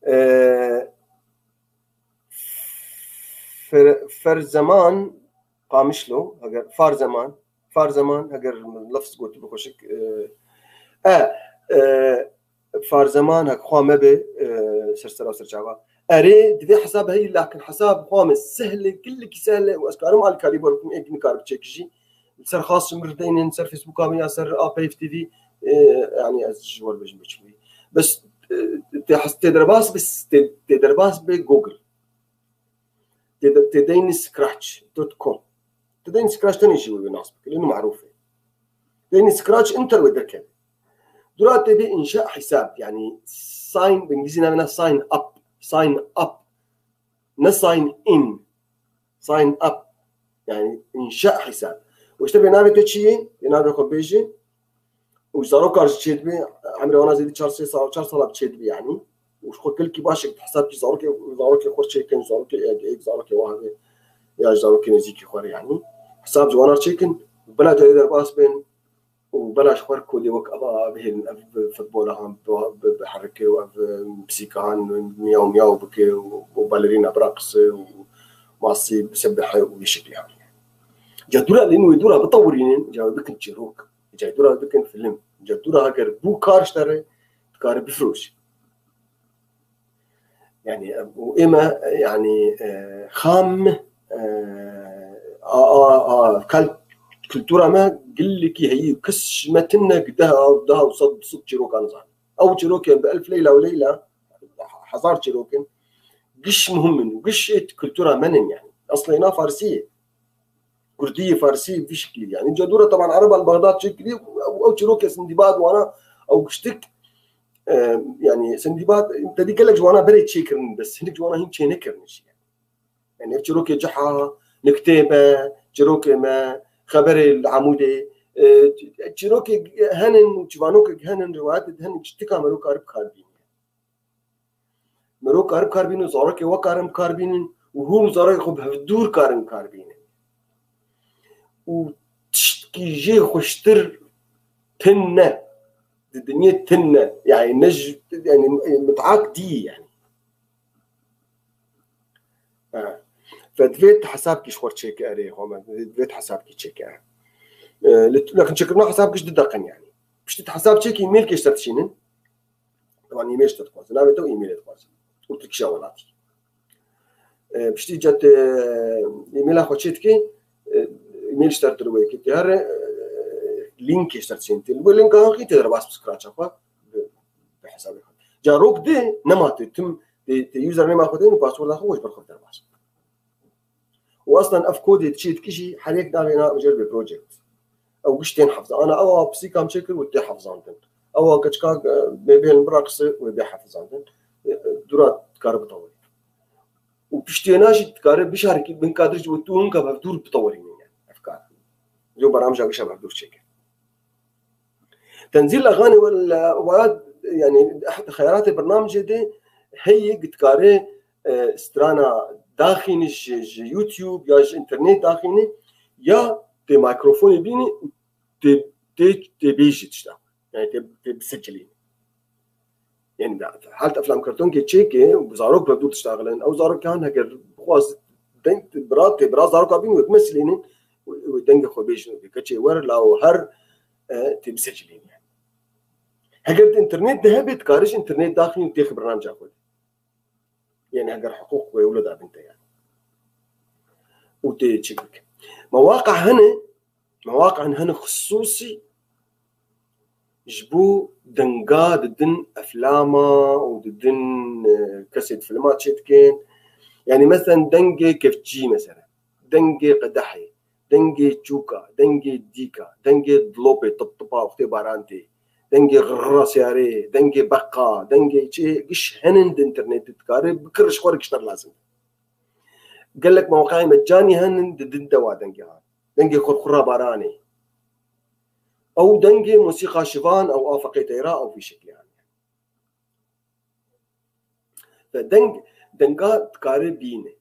Ee, Fer-, Ferzeman Qamişlo, eger Farzeman, Farzeman, eger lafz gotu bi xweşik, e, e, e, Farzeman hek xwa me be, e, ser sera ser çava. Erê, divê hesab heyî, lakin hesab xwa me sehle, gillikî sehle, û ez karim alîkarî bo bikim, êk nikar biçek jî. Li ser xas ji min re deynin, ser Facebooka min ya ser Apeyf T V, e, yani ez ji we re bêjim biçim. Bes, e, tê hes-, tê derbas be, tê, tê derbas be Google. Tê de-, tê deynî scratch dot com. Tê deynî scratch tenê jî wê nas bike, lê nu marûf e. Deynî scratch enter wê derkeve. Dura tê bê inşa hesab, yani sign, bi îngilîzî navê ne sign up, sign up. Ne sign in. Sign up. Yani inşa hesab. Û işte bê navê te çi ye? Bê navê xwe bêje. Û zaroka jî çêdibî, emrê wana zêdî çar sê sal, çar sala çêdibî yani. Û ji xwe kilkî baş e, hesabkî zarokê, zarokê xwe çêkin, zarokê êk, êk zarokê wa hebe, ya ji zarokê nêzîkî xwe re yani. Hesab ji wana çêkin, bila carê derbas bên û bela ji xwe re kodê wek eva bihêlin, ev futbola han bi, bi, biherike û ev pisîka han miyaw miyaw bike û, û balerîna biraqise û masî bisebehe û vî şeklî han. Ca dûra lê wê dûra bitewirînin, ca wê bikin çîrok. Ca dûra bikin film. Ca dûra eger bû kar ji te re, dikare bifiroşî. Yani, û ê me, yani, e, xam, e, a, a, a, kal-, kultura me gillikî heyî, kes ji me tune deh, deh û sed, sed çîrokan zan. Ew çîrokên bi elf leyla û leyla, hezar çîrokin, giş muhim in, giş ê kultura me nin yani. Eslê na farsî ye. Kurdî, farsî, vî şeklî. Yani, ca dûra teban Ereba li Bexdad çêkirî, ew, ew çîrokê Sindîbad wana, ew giştik, e, yani, Sindîbad, te dî gelek ji wana berê çêkirin, bes hinek ji wana hîn çênekirin jî. Yani, ev çîrokê Ciha, Niktê me, çîrokê me, Xeberê li Amûdê, e, çîrokê henin, çivanokê henin, rivayetê henin, çi tika mero karib karbîn. Mero karin karbînin, zarokê we karin karbînin û hûn zarokê xwe bi hevdûr karin karbînin. Û tiştkî jê xweştir tune. Di dinyê tune. Yani ne ji, yani, e, mit'ak dî yani. Ha. Fe divê tu hesabkî ji xwe çêke erê, xwe me. Divê tu hesabkî çêke. E, li, li xinçekirina hesabkî ji du deqin yani. Piştî tu hesab çêkî, e-mailkê ji te dişînin. Teban e-mail ji te dixwazin. Navê te û e-mailê dixwazin. Û tu kişa welatî. E, piştî ca tu e-maila xwe çê dikî, e, e-mail ji te re dirwê yekê. Tu here, e, Lînkê ji te re çêntin. Bi lînka han xî tê derbas bi scratcha xwe, bi, bi hesabê xwe. Carok di nema tê tim tê, tê username xwe tên û passworda xwe ji ber xwe derbas. Û aslen ev kodê çê dikişî her yek navê na jêr bê project. Ew giş tên hefza. Ana ew a pisîkam çêkir û tê hefzandin. Ew a keçika, e, bê bê bira qise û bê hefzandin. E, e, dura dikare bitewirî. Û piştî wêna jî dikare bişarikî bin kadir ji bo tu hinka bevdûr bitewirînin yani. Ev kar. Yo beramja gişa bevdûr çêkir. Tenzîl Axanê we li, we, yani, xeyaratê bernamecê de heye, dikare, e, strana daxîne ji, ji YouTube ya ji internet daxîne, ya tê mikrofonê bîne û tê, tê, tê bêjî tişta. Yani tê, tê bisicilîne. Yani da, halt eflam kartonkê çêke û zarok ve dûr tişta xilin. Ew zarok kan heger bixwaz deng bira tê bira zaroka bîn wek mesilîne û, û dengê xwe bêjin û keçê wer la û her, e, tê bisecilîne. Heger di internet de hebe, dikarî ji internet daxîn û têxi bernamca xwe de. Yani heger hiqûq we wilo da bin te yani. Û tê çi bike. Mewaqe hene, mewaqe hene xisûsî ji bo denga didin eflama û didin, e, kesê di filma çêdikin. Yani meselen dengê kevçî mesela, dengê qedehê, dengê çûka, dengê dîka, dengê dilopê tip tipa wextê baran tê, dengê xirxira seyarê, dengê beqa, dengê çê giş henin di internetê dikare bikir ji xwe re gişter lazim. Gelek mewqeyê mecanî henin didin dewa dengê han. Dengê xurxura baranê. Ew dengê musîqa şivan ew a feqê teyra ew vî şeklê hene. Ve deng, denga dikare bîne.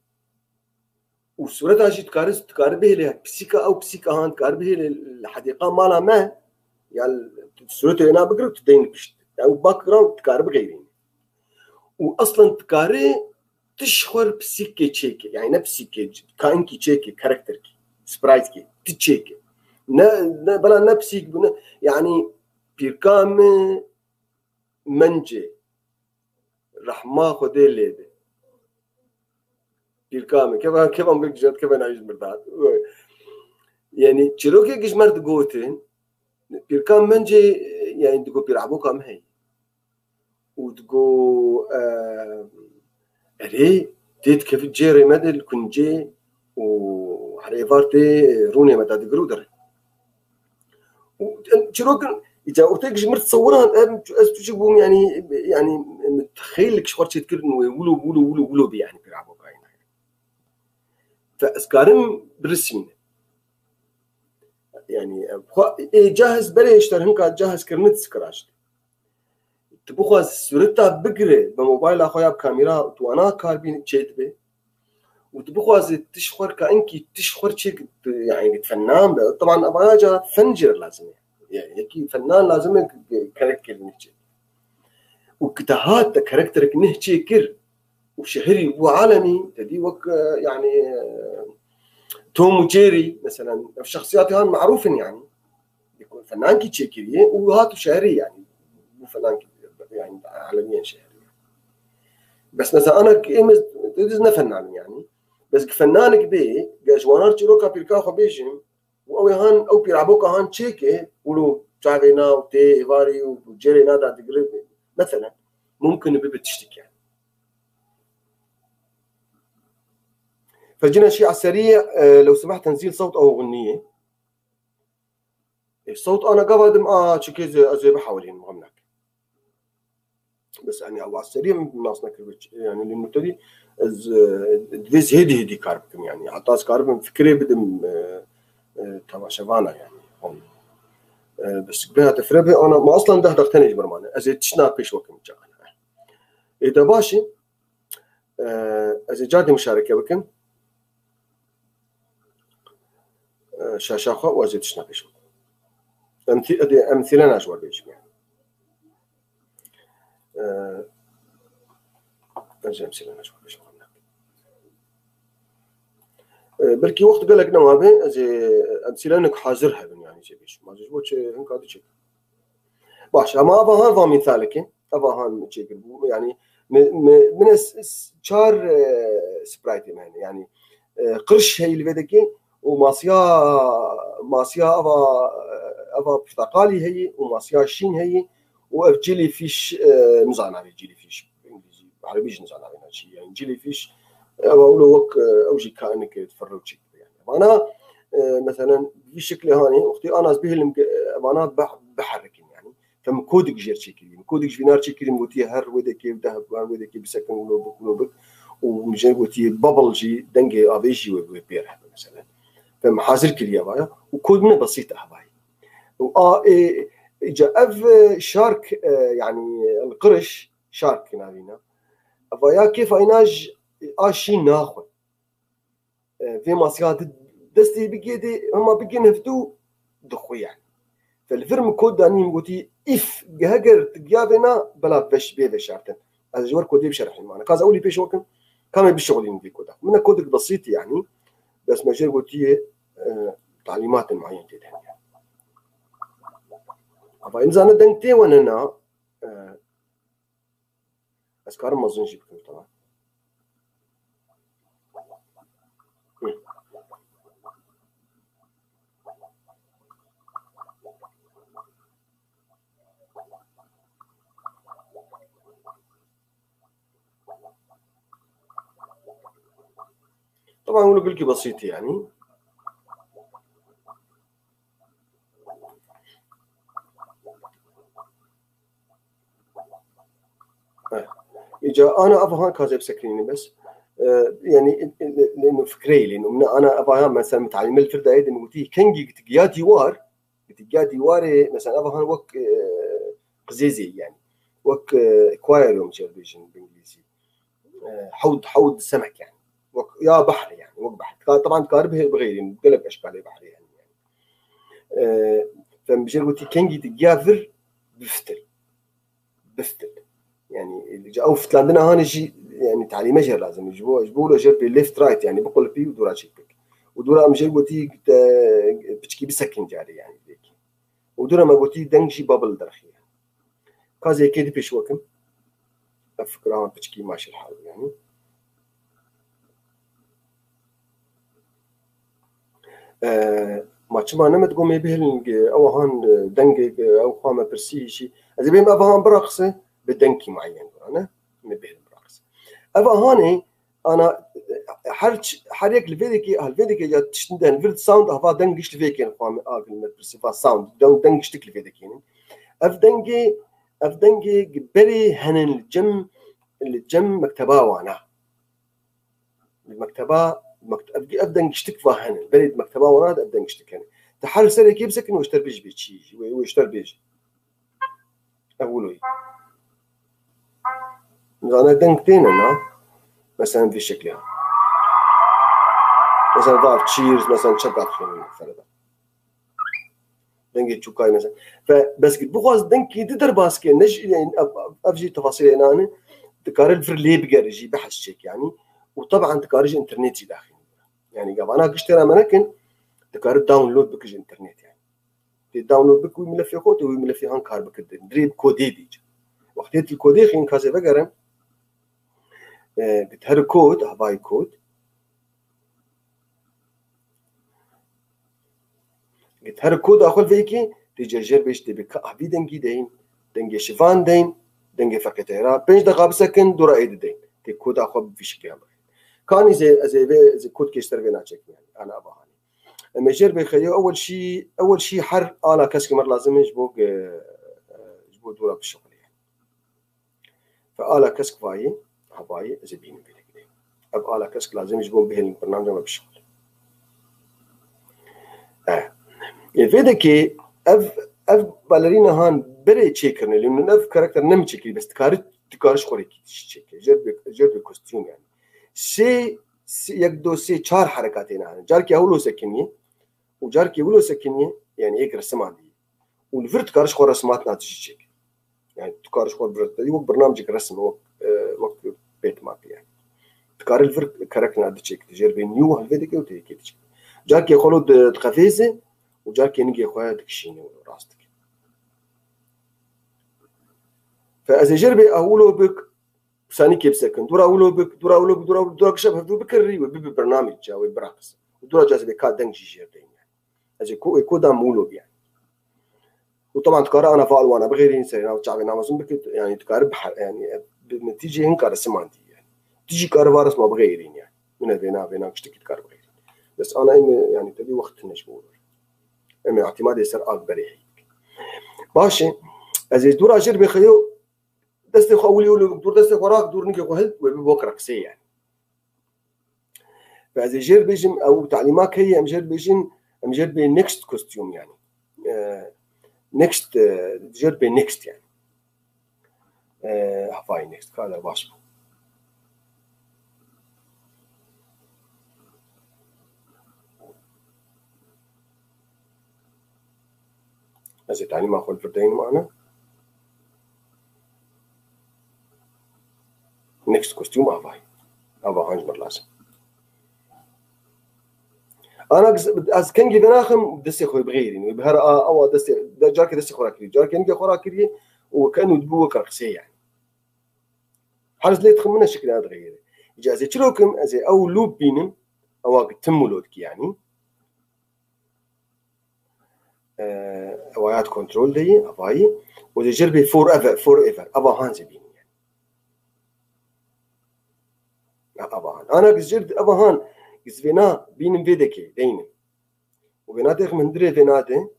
Û sureta jî dikare, dikare bihêle, pisîka ew pisîka han dikare bihêle li hedîqa mala me, ya suretê wêna bigire û tu deyne pişt. Ya ew background dikare bixeyrîne. Û aslen dikare tişt xwe r pisîkê çêke. Yani ne pisîkê, kainkî çêke, karakterkî, sprite'kî, ti çêke. Ne, ne, bela ne pisîk bû, ne, yani pîrka me mencê, rehma Xwedê lê be. Pîrka me, keva, keva me gijet, keva nayî ji mir dat. Yani çîrokê giş mer digotin, pîrka mencê, yani digo pîreboka me heye. Û digo, e, erê, tê dikevit cêrê me de li kuncê û her êvar tê rûnê me de digir û dire. Û em çîrokin, îca ortek ji mir tesewiran, em, ez tu çi bûm, yani, yani, em, texeylik ji xwe çêdikirin wê wilo, wilo, wilo, wilo bî, yani, pîreboka yî. Fe ez karim birisîne. Yani, em, xwe, ê cahiz berê ji te hinka cahiz kirine diskira ji te. Tu bixwazî sureta bigire bi mobayla xwe ya bi kamera, tu ana kar bî çê dibe. Û tu bixwazî tişt xwe ka inkî tişt xwe çê, yani fenan be. Taban ev ca fen jê re lazim e. Yani yekî fenan lazim e, karakter nihçe. Û ki te hat te karakterek nihçe kir û şehrî bû alemî, te dî wek, e, yani, e, Tom û Jerry, mesela, ev şexsiyatê han marûf in yani. Fenankî çêkiriye û hat û şehrî yani. Bu fenankî yani alemiyên şehrî. Bes mesela ana ki êmê diz ne fenan yani. Bes ki fenanik bê, ge ji wanar çîroka pîrka xwe bêjim, û ew ê han, ew pîraboka han çêke, wilo çavê na û tê êvarî û cêrê na da digire, mesela, mumkin bibe tiştik yani. Fecina şî eserî, e, lew semehte tenzîl sewt ew xunniye. E, sewt ana gava dim a çikê zê, ez ê bihewilînim, xem nake. Bes, yani, ew eserî min nas nekir, yani, lê mutedî ez, e, divê ez hêdî hêdî kar bikim, yani. Heta ez karibim fikirê bidim, e, e, temaşevana, yani. E, bes, bê hate fire be, ana, ma aslan deh deqtenê ji mir mane. Ez ê tiştna pêş wekim, çaxana. Ê de baş e. E, ez ê cardê muşareke bikim. E, şaşa xwe û ez ê tiştna pêş bikim. Em tî-, edê, em tîlena ji we bêjim yani. E, ez ê em tîlena ji we bêjim. E, belkî wext gelek nema be, ez ê em tîlenek hazir hebin yani, çê bêjim. Ez ê ji bo çi hinka diçik. Baş, ama ava han va mîsaleke, ava han çêkiribû. Yani, me, me, min ez, ez çar, e, spriteê me hene. Yani, e, qirş heyî li vê dekê û masiya, masiya ava, e, eva porteqalî heye û masiya şîn heye û ev jellyfish, e, nizana vê jellyfish, îngilîzî, erebî jî nizana vê çi ye. Yani jellyfish, e, eva wilo wek, e, ew jî kaineke diferre û çêkiriye. Yani. Vana, e, meselen, vî şeklê hanê, wextê ana ez bihêlim ke, e, vana beh-, biherikin yani. Fem kodik jêr çêkirî. Kodik ji vînar çêkirî, min gotiye her wê dekê, her wê dekê bisekin, wilo bik, wilo bik. Û min jê gotiye bubble jî, dengê avê jî wê, wê pê re hebe, meselen. Fem hazir kiriye vaya. Û kod min e besît e hevayî. Û a, ê, îca ev, e, şark, e, yani, el qiriş, şark navîna. Eva ya kêfa îna ji a şîn naxwe. E, vê masiya di destê bigê dê, hema bigên hevdû dixwe yani. Fe li vir min kod danî, min gotî, îf, heger tu giya vêna, bela veş, bê veşartin. Ez ji wer kodê bişerhîm, mane. Ka ez ewilî pêş wekim, ka me bişixulînin vê koda. Min e kodik besît yani. Bes me jê gotiye, e, talîmatên mueyen tê de hene. Ava em zane deng tê wene na, e, Ez karim mezin jî bikim, tamam. Hı. طبعا wilo gelkî besît e yani. Heh. Îca ana ev han kazê bisekinîne bes. E, yani, e, e, lêno fikreyê, lêno min ana ev han, mesela, min talîme li vir dayê de min gotî, kengî gitik ya dîwar, gitik ya dîwarê, mesela, ev han wek, e, qizêzê yani. Wek, e, aquarium jê dibêjin bi îngilîzî. E, hewd, hewd semek yani. Wek, ya behr yani, wek behr. Ka-, taban dikare bihê-, bixêrîn, gelek eşkalê behrê yani. E, fem bijêr gotî kengî di giya vir biftil. Biftil. Yani, ca ew fitlandina hanê jî, yani, talîme jê lazim. Ji bo, ji bo wilo jê bê left right, yani, biqulipî û dûra çêk bik. Û dûra em jê gotî te piçkî bisekin carê, yani, vêkî. Û dûra me gotî deng jî bubble derxiye. Ka zêkê di pêş wekim. Ev fikra han piçkî maşil hal yani. E, ma çima ne me digo me bihêlin, e, ew han, e, dengê, e, ew xwe me pirsî jî. Ez ê bêm ev han biraqise bi dengkî mueyen, ne? Me bihêlin biraqise. Ev hanê, ana, e, her ç-, her yek li vê dekê, ha, li vê dekê ya tiştin de, li vir sound, hava deng giş li vê kên xwe me, a, me pirsî, va sound, deng, deng giştik li vê dekênin. Ev dengê, ev dengê berê henin li cem, li cem mekteba wana. Li mekteba, mekt-, ev, ev deng giştik va hene. Berê di mekteba wana de ev deng giştik hene. Te her serê kê bisekin, û ji te bêj bê çî, wê, wê ji te bêj. Ev wilo ye. Zane deng têne na, mesela vê şeklê. Mesela va cheers, mesela çeka dixwînin, ferda. Dengê çûkayê mesela. Ve bes ki bixwaz dengkî di derbas ke, ne jî, yani, ev, ev jî tefasîlê înane, dikare li vir lê bigere jî, behs çêk yani. Û teban dikare ji înternet jî daxîn. Yani, gavana giş têra me nekin, dikare download bike ji înternet yani. Tê download bike wî milefê xwe, tê wî milefê han kar bike. Dirê bi kodê dî. Wextê tu li kodê xin kazê vegerin, e, git her kod, havayî kod, Git her koda xwe vêkê, tê cejêr bêj tê bi ka-, vî dengî deyin, dengê şivan deyin, dengê feqê teyra. Pênc deqa bisekin, dora êdî deyin. Tê koda xwe bi vî şikliyan bixin. Kanî zê, ez ê vê, ez ê kod kêşter vê naçekim yani. Ana ava hanî. Em ê jêr bê xeyo, ewel şî, ewel şî her ala kesk mer lazim e ji bo ge-, ji bo dora bişuxulê. Fe ala kesk vayê, ha vayê, ez ê bînim vê dekê. Ev ala kesk lazim e ji bo bihêlin bernamca me bişixulin. E, ê vê dekê ev, ev balerîna han berê çêkirine, lê min ev karakter ne min çêkirî, bes dikari, dikari ji xwe rê kî çêke. Jêr bê, jêr bê kostîm yani. Sê, sê, yek, do, sê, çar herekatê ne hene. Carkê hewlo sekiniye û carkê wilo sekiniye, yani êk resiman dî. Û li vir dikare ji xwe resimatna dijî çêk. Yani tu kare ji xwe vir, wek bernamecek resim, wek, e, wek pêtmak yani. Dikare li vir karekna diçêk, dijêr bê nî û helvê dike û têkê diçêk. Carkê xwe lo di, diqevêze û carkê nigê xwe dikişîne û rast dike. Fe ez ê jêr bê awilo bik, sanî kê bisekin. Dûra wilo bik, dûra wilo bik, dûra wilo, dûra kişe hevdû bikirî, wê bibi bernamecek, wê biraqis. Û dûra cazibê ka deng jî jêr deyne. Ez ê ku, ê ku dam wilo biyan. Û teban dikare ana faal wana bixêrîn, serê nav çavê namezin bike, yanî dikare bihe-, yanî bi netîcê hin kare simandî yani. Tu jî kare va resma bixêrîn yani. Min e vêna, vêna kiştekî dikare bixêrîn. Bes ana em yani tevî wext tune ji bo. Em ê îtîmadê ser ak berê heyî. Baş e. Ez ê dûra jêr bê xeyo, destê xwe ewilî ewilî dûr destê xwe rak dûr nigê xwe hil wê bi bo kire qisê yani. Ve ez ê jêr bêjim, ew talîmak heye, em jêr bêjin, em jêr bê next costume yani. Ee, next, e, jêr bê next yani. Ee, havayî next, kader baş bû. Ez ê talîma xwe li vir deynim ana. Next costume avay. Ava hanc mir lazim. Ana ez, ez kengî venaxim destê xwe bixêrîn. Wê bi her a, awa destê, de, carkê destê xwe rakirî. Carkê nigê xwe rakirî û ken û dibi wekar qisê yani. Her lê dixim min e şekil dixeyre. Îca ez ê çiro kim, ez ê ew loop bînim, ewa ki tim wilo dikî yani. Ee, ewa ya kontrol de yî, ava yî. Û dê jêr bê forever, forever. Ava han zê bînin yani. Ya, ava han. Ana giz jêr, ava han. Giz vêna bînin vê dekê, deynin. Û vêna dêxim hundirê vêna de.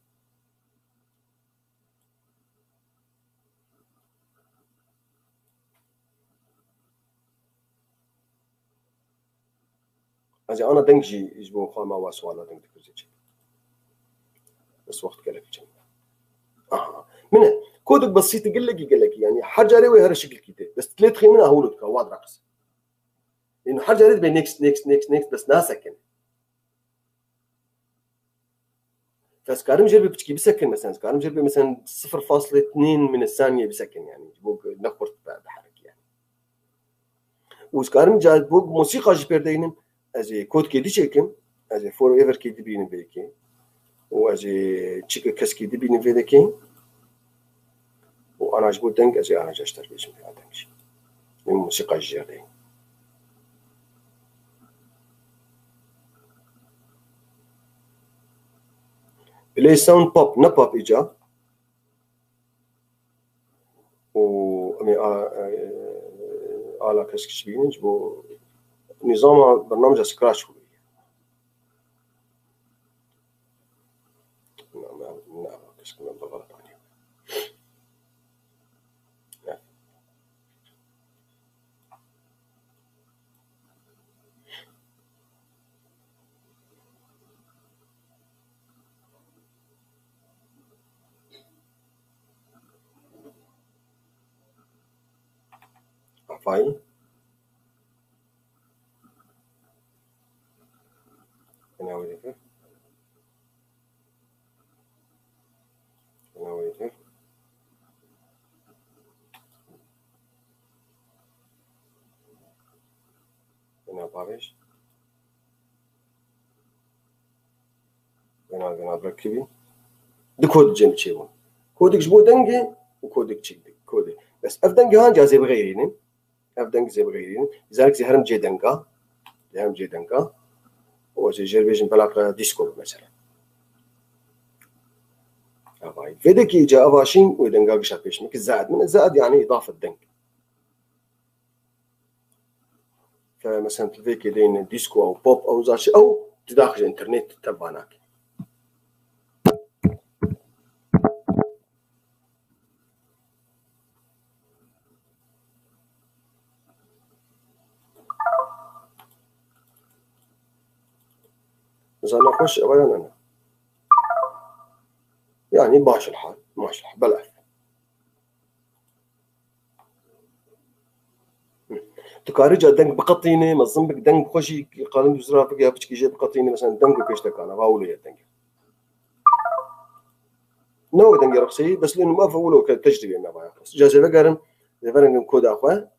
Ez ê ana deng jî ji bo xwe ma wa suala deng dikir zê çi. Bes wext gelek çend. Aha. Min e. Kodik besît gelekî gelekî. Yani her carê wê here şekilkî tê. Bes lê dixê min a hewlo dika. Wa diraqis. Yani her carê dibe next, next, next, next. Bes nasekin. Ez karim jêr bê piçkî bisekin mesela. Ez karim jêr bê mesela sıfır fasle nîn milisaniye bisekin yani. Bu ne xurt be, be hareket yani. Û ez karim ca bu musîqa jî pêr deynim. Ez ê kodkê dî çêkim. Ez ê forever kê dibînim vê yekê. Û ez ê çike keskê dibînim vê dekê. Û ana ji bo deng ez ê ana ji ter bêjim vê deng jî. Em musîqa ji jêr deynim. Play sound pop, ne pop îca. Û em ê a, e, ala kesk ji bînin ji bo nîzama bernamca scratch bû. Na, na, na, kesk me bi xelet anî. Ne. Afayî. Ena wê dikir. Ena wê dikir. Ena pavêj. Vêna, vêna, vekirî. Di kod cem çêbûn. Kodik ji bo dengê û kodik çi kodê. Bes ev dengê han cazê bixeyrînin. Ev deng zê bixeyrînin. Zerek zê herim cê denga. Zê herim cê denga. O zê jêr bêjin belak re disco mesela. Avay. Vê dekî ca avaşîn wê denga gişa pêş min ki zaid min. Zaid yani îdafet deng. Fe, mesela, tu vê kê deyne disco ew pop ew zaşi ew, tu daxij internet te vanakî. Mesela, nexweş ew ya ne? Yani, baş el hal, maşallah, belaf. Tu karî ca deng biqetînî, mezin bik deng bi xwe jî qalin duzra bik ya piçkî jê biqetînî, mesela deng bi pêş de kana, va wilo ye deng. Ne wê dengê rexseyî, bes lê nûma ve wilo ke tecrîbê me vaya xwest. Ca zê vegerin, zê verengin koda xwe,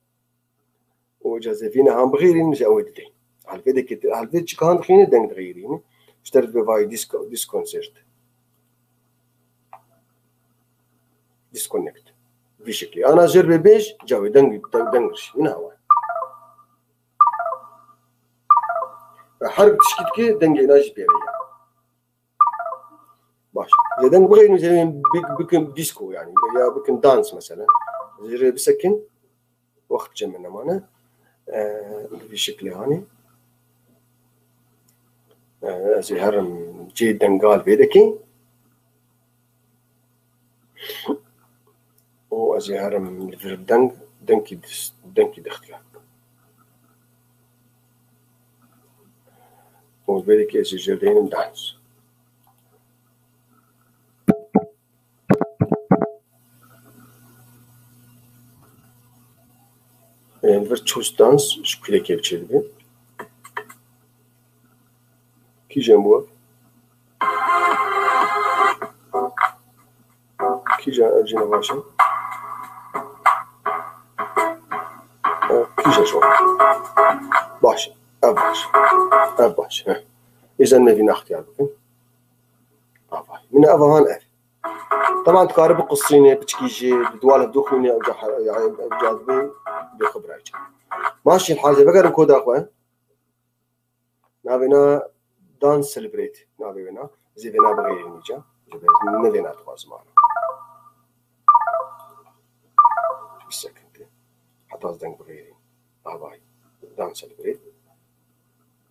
û ca zê vîne han bixêrîn, ji ew ê didê. Halvê de ke, halvê çi han dixîne, deng dixêrîne. Ji ter dibe vayî disco, disconcert. Disconnect. Vî şeklî. Ana jêr bê bêj, cawê deng, deng, deng rişî. Min hawa. Her tişkî dike dengê na jî pê re ye. Baş. Deng bixeyrin, bikin disco yani, ya bikin dans mesela. Zêrê bisekin, wext cem nemane. Ee, bi vî şeklê hanê. Ee, ez ê herim cê dengal vê dekê. Û ez ê herim li vir deng, dengkî dis-, dengkî dixtiya. Û vê dekê ez ê jêr deynim dans. Ê, vir çûst dans ji kulekê bi çê dibe. Kîjan bû ev? Kîjan ev jî ne baş e? Ev kîjan ji wan? Baş e. Ev baş e. Ev baş e. Heh. Êzen me vîna ixtiyar bikin. Avay. Min ev han ev. Teban dikare biqisîne, piçkî jî, bi dual hevdû xwîne, ew ca he-, yani, ew ca dibê, bê xwe birayê. Maşî hal, ez ê vegerim koda xwe. Navê na Dan Celebrate. Navê wê na. Ez ê vê na bixeyirînim îca. Ez ê ne vê na dixwazim ana. Bir sekundê. Heta ez deng bixeyirînim. Avay. Dan Celebrate.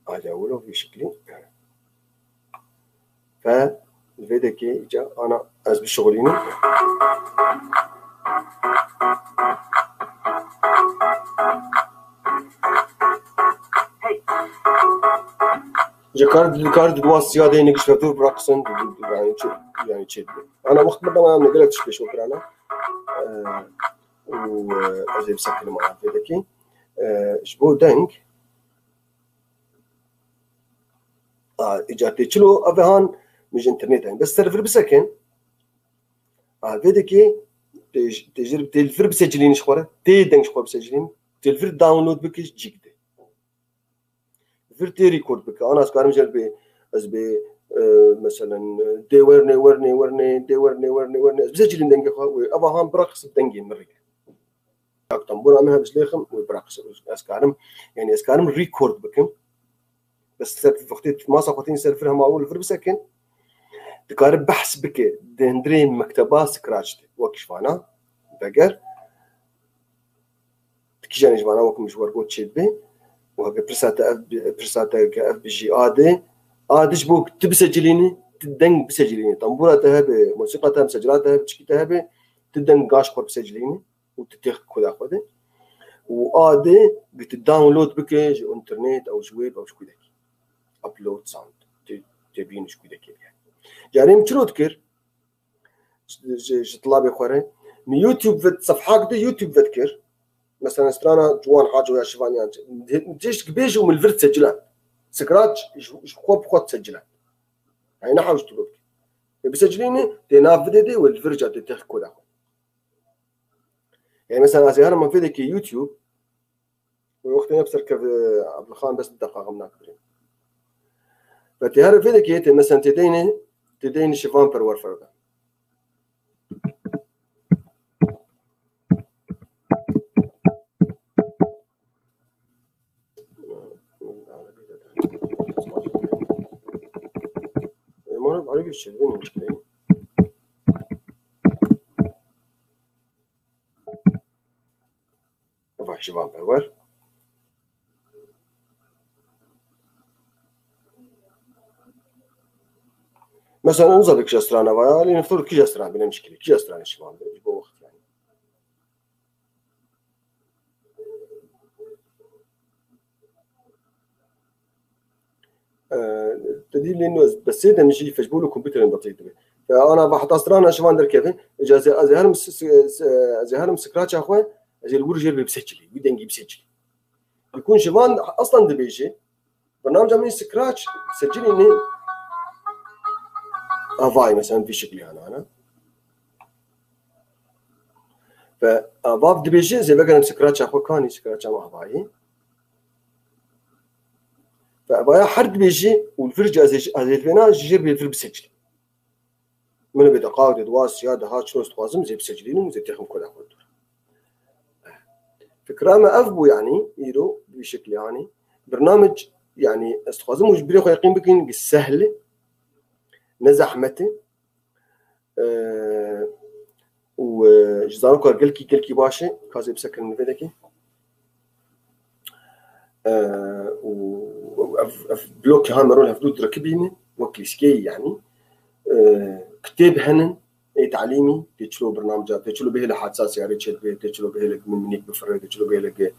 Aja wilo vî şeklî. Fe, li vê dekê îca ana ez bişixulînim. Ji kar, kar di dua siya de ne giş vevdûr bıraksin, yani çi, yani çi. Ana wext me dama ne gelek tişt pêş kirana. Ee, û, e, ez ê bisekinim ana vê dekê. Ee, ji bo deng, A, îca tê çilo ev han min ji înternetê. Bes ser vir bisekin. A, vê dekê tê, tê jir, tê li vir bisecilînî ji xwe re. Tê deng ji xwe bisecilînî. Tê li vir download bikî cîk de. Vir tê record bike. Ana ez karim jêr bê, ez bê, e, meselen, e, dê werne, werne, werne, dê werne, werne, werne. Ez bisecilîm dengê xwe. Wê, ev han bira qism dengê min rê. Yak tembûra min hevdî lêxim, wê bira qism. Ez karim, yani ez karim record bikim. Bes ser wextê masa xwe tîn ser vir hema û li vir bisekin, dikare behs bike di hundirê mekteba Scratch de, wek ji vana veger, di kîjanê ji vana wek min ji we re got çêdibe, û heke pirsa te ev bi, pirsa te ke ev bi jî a de, a de ji bo tu bisecilînî, tu deng bisecilînî, tembûra te hebe, mosîqa te hebe, secila te hebe, çikî te hebe, tu deng gaş xwe bisecilînî. Û tu têx koda xwe de. Û a de gi tu download bike ji internet ew ji web ew ji kudekî. Upload sound. Tu, tu bîn ji kudekê bîye. Carê min çilo dikir? Ji, ji, ji tilabê xwe re. Min YouTube vet, sefhak de YouTube vet kir. Mesela strana Ciwan Haco ya Şivan yan. Tişt bêje û min li vir secila. Scratch ji, ji xwe bi xwe secila. Yani ne hewş tu bike. E, bisecilîne, tê nav vide de, wê li vir ca tê têx koda xwe. Yani mesela ez ê herim vê dekê YouTube, wê wextê ne bi ser kev, e, Abdulxan bes deqa xem nakbirê. Ve tê her vê dekê tê mesela tê deyne, tê deyne Şivan Perwer Ferda. Mano, bari bir şey, benim işte. Vay, Şivan Perwer. Mesela, onu zaten kişi strana var ya, yani, fır kişi strana, benim şekilde, kişi strana Şivan Bey, bu vakit yani. Te dî lê nû ez bi sê demî jî fecbûl û kompûterên betî dibe. Te ana va heta strana ji van derkeve, ez ê, ez ê herim s-, s-, s-, ez ê herim scratcha xwe, ez ê li wir jêr bê biseçilî, wî dengî biseçilî. Li kun ji van aslan dibêje, bernamca min scratch, secilî ne, a vay, mesela, vî şeklî ana, ana. Ve, a, vav dibêje, ez ê vegerim scratcha xwe kanî, scratcha me havayî. Ve vaya her dibêje û li vir cihazê, ez ê vêna ji jêr bê vir biseçilî. Min bê deqa de dua siya daha çinos dixwazim, zê biseçilînim, zê têxim koda xwe dûr. Fikra me ev bû, yanî, îro, bi vî şeklî, yanî, birnamec, yanî, ez dixwazim û ji birê xwe yeqîn bikin, ki sehl, ne zehmet e. E, û, e, ji zaroka gelkî, gelkî baş e, ka ez ê bisekirim li vê dekê. E, û ev, ev blokê ha me rol hevdû direkibîne, wek lîskeyê yanî. E, kitêb henin, ê talîmî, tê çilo birnamca, tê çilo bihêle hadisa seyarê çêdibe, tê çilo bihêle min minîk bifire, tê çilo bihêle ge,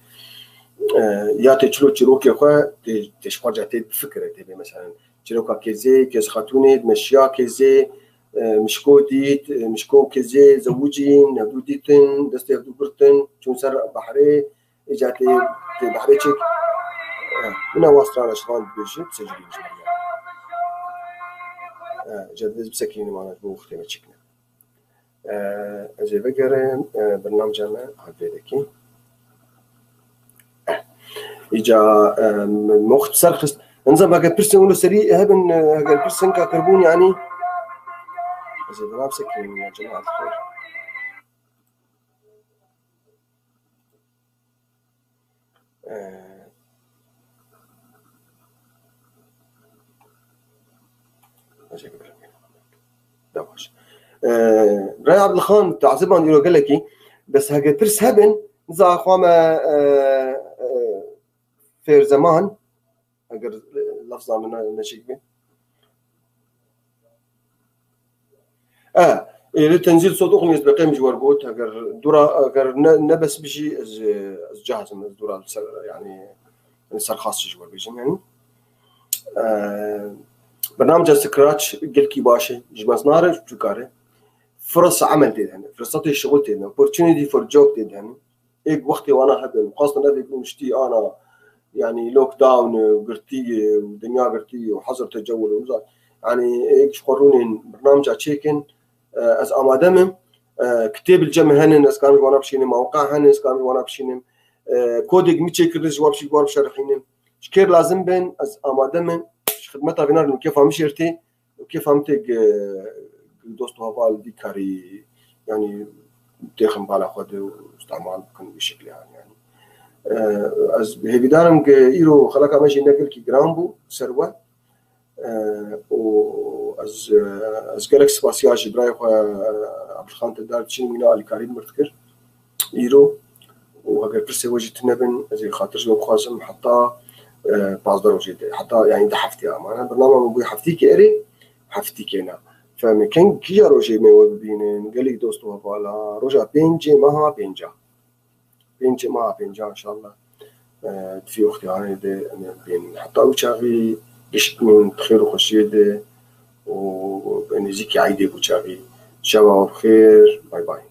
e, ya tê çilo çîrokê xwe, tê, tê ji xwe ca tê bifikire, tê bê mesela çîroka Kêzê, Kêz Xatûnê, Meşiya Kêzê, e, Mişko dît, e, Mişko û Kêzê zewicîn, hevdû dîtin, destê hevdû girtin, çûn ser behrê, îca tê, tê behrê çêk. E, min ewa strana ji van dibêje, bi secilî ji min re. E, îca divê ez bisekînim ana ji bo wextê me çêk ne. E, ez ê vegerim, e, bernamca me hat vê dekê. E, îca, e, min wext ser xist. Nizam, heger pirsên wilo serî hebin, e, heger pirsên ka kirbûn, yanî. Ez ê bira bisekînim, ya cemaat xêr. E, Teşekkür ederim. Da baş. E, Birayê Abdulxan, taziban îro gelekî, bes heke pirs hebin, niza xwe me, e, e, fêr zeman, eger, e, lafza min ne, neşik be. E, ê li Tenzîl Sotoglu ez beqem ji wer got, eger dûra, eger ne, ne bes bijî, ez, ez cahizim, ez dûra ser, yanî, serxas ji wer bijim, yanî. E, bernamca Scratch gelkî baş e, ji meznare çûkare. Firsa emel tê de hene, firsatê şixul tê de, opportunity for job tê de hene. Êk wextê wana hebin, xwestin ev êk rûniştî ana, yanî lockdown û girtî û dinya girtî û hezir tecewil û nizam. Yanî êk ji xwe rûnên bernamca çêkin, e, ez amade me. E, kitêb li cem henin, ez karim ji wana bişînim, mewqe henin, ez karim ji wana bişînim. E, kodek min çêkirine ji wan bişî-, wan bişerihînim. Ji kêr lazim bin, ez amade me. Ji xidmeta vîna re kêfa min jê re tê. Û kêfa min tê ge, ge dost û heval vî karî, yanî têxin bala xwe de û îstemal bikin vî şeklê han, yanî. E, ez hêvîdar im ge îro xeleka me jî ne gelkî giran bû ser we. E, û ez, e, ez gelek spasiya ji birayê xwe, e, Abdulxan Tedar diçin, mîna alîkarî min dikir. Îro û heger pirsê we jî tune bin, ez ê xatir ji we bixwazim heta, e, pazdeh rojê de, heta, yanî di heftê amane. Bernama min bûye heftîkê erê, heftîkê na. Fehmê keng kîja rojê me we bibînin, gelî dost û hevala, roja pêncê meha pênca. Pêncê meha pênca inşallah. E, di vî wextê hanê de em ê bibînin. Heta wî çaxî gişt bimînin, di xêr û xweşiyê de û nêzîkî eydê bû çaxî. Şeva we bi xêr, bay bay.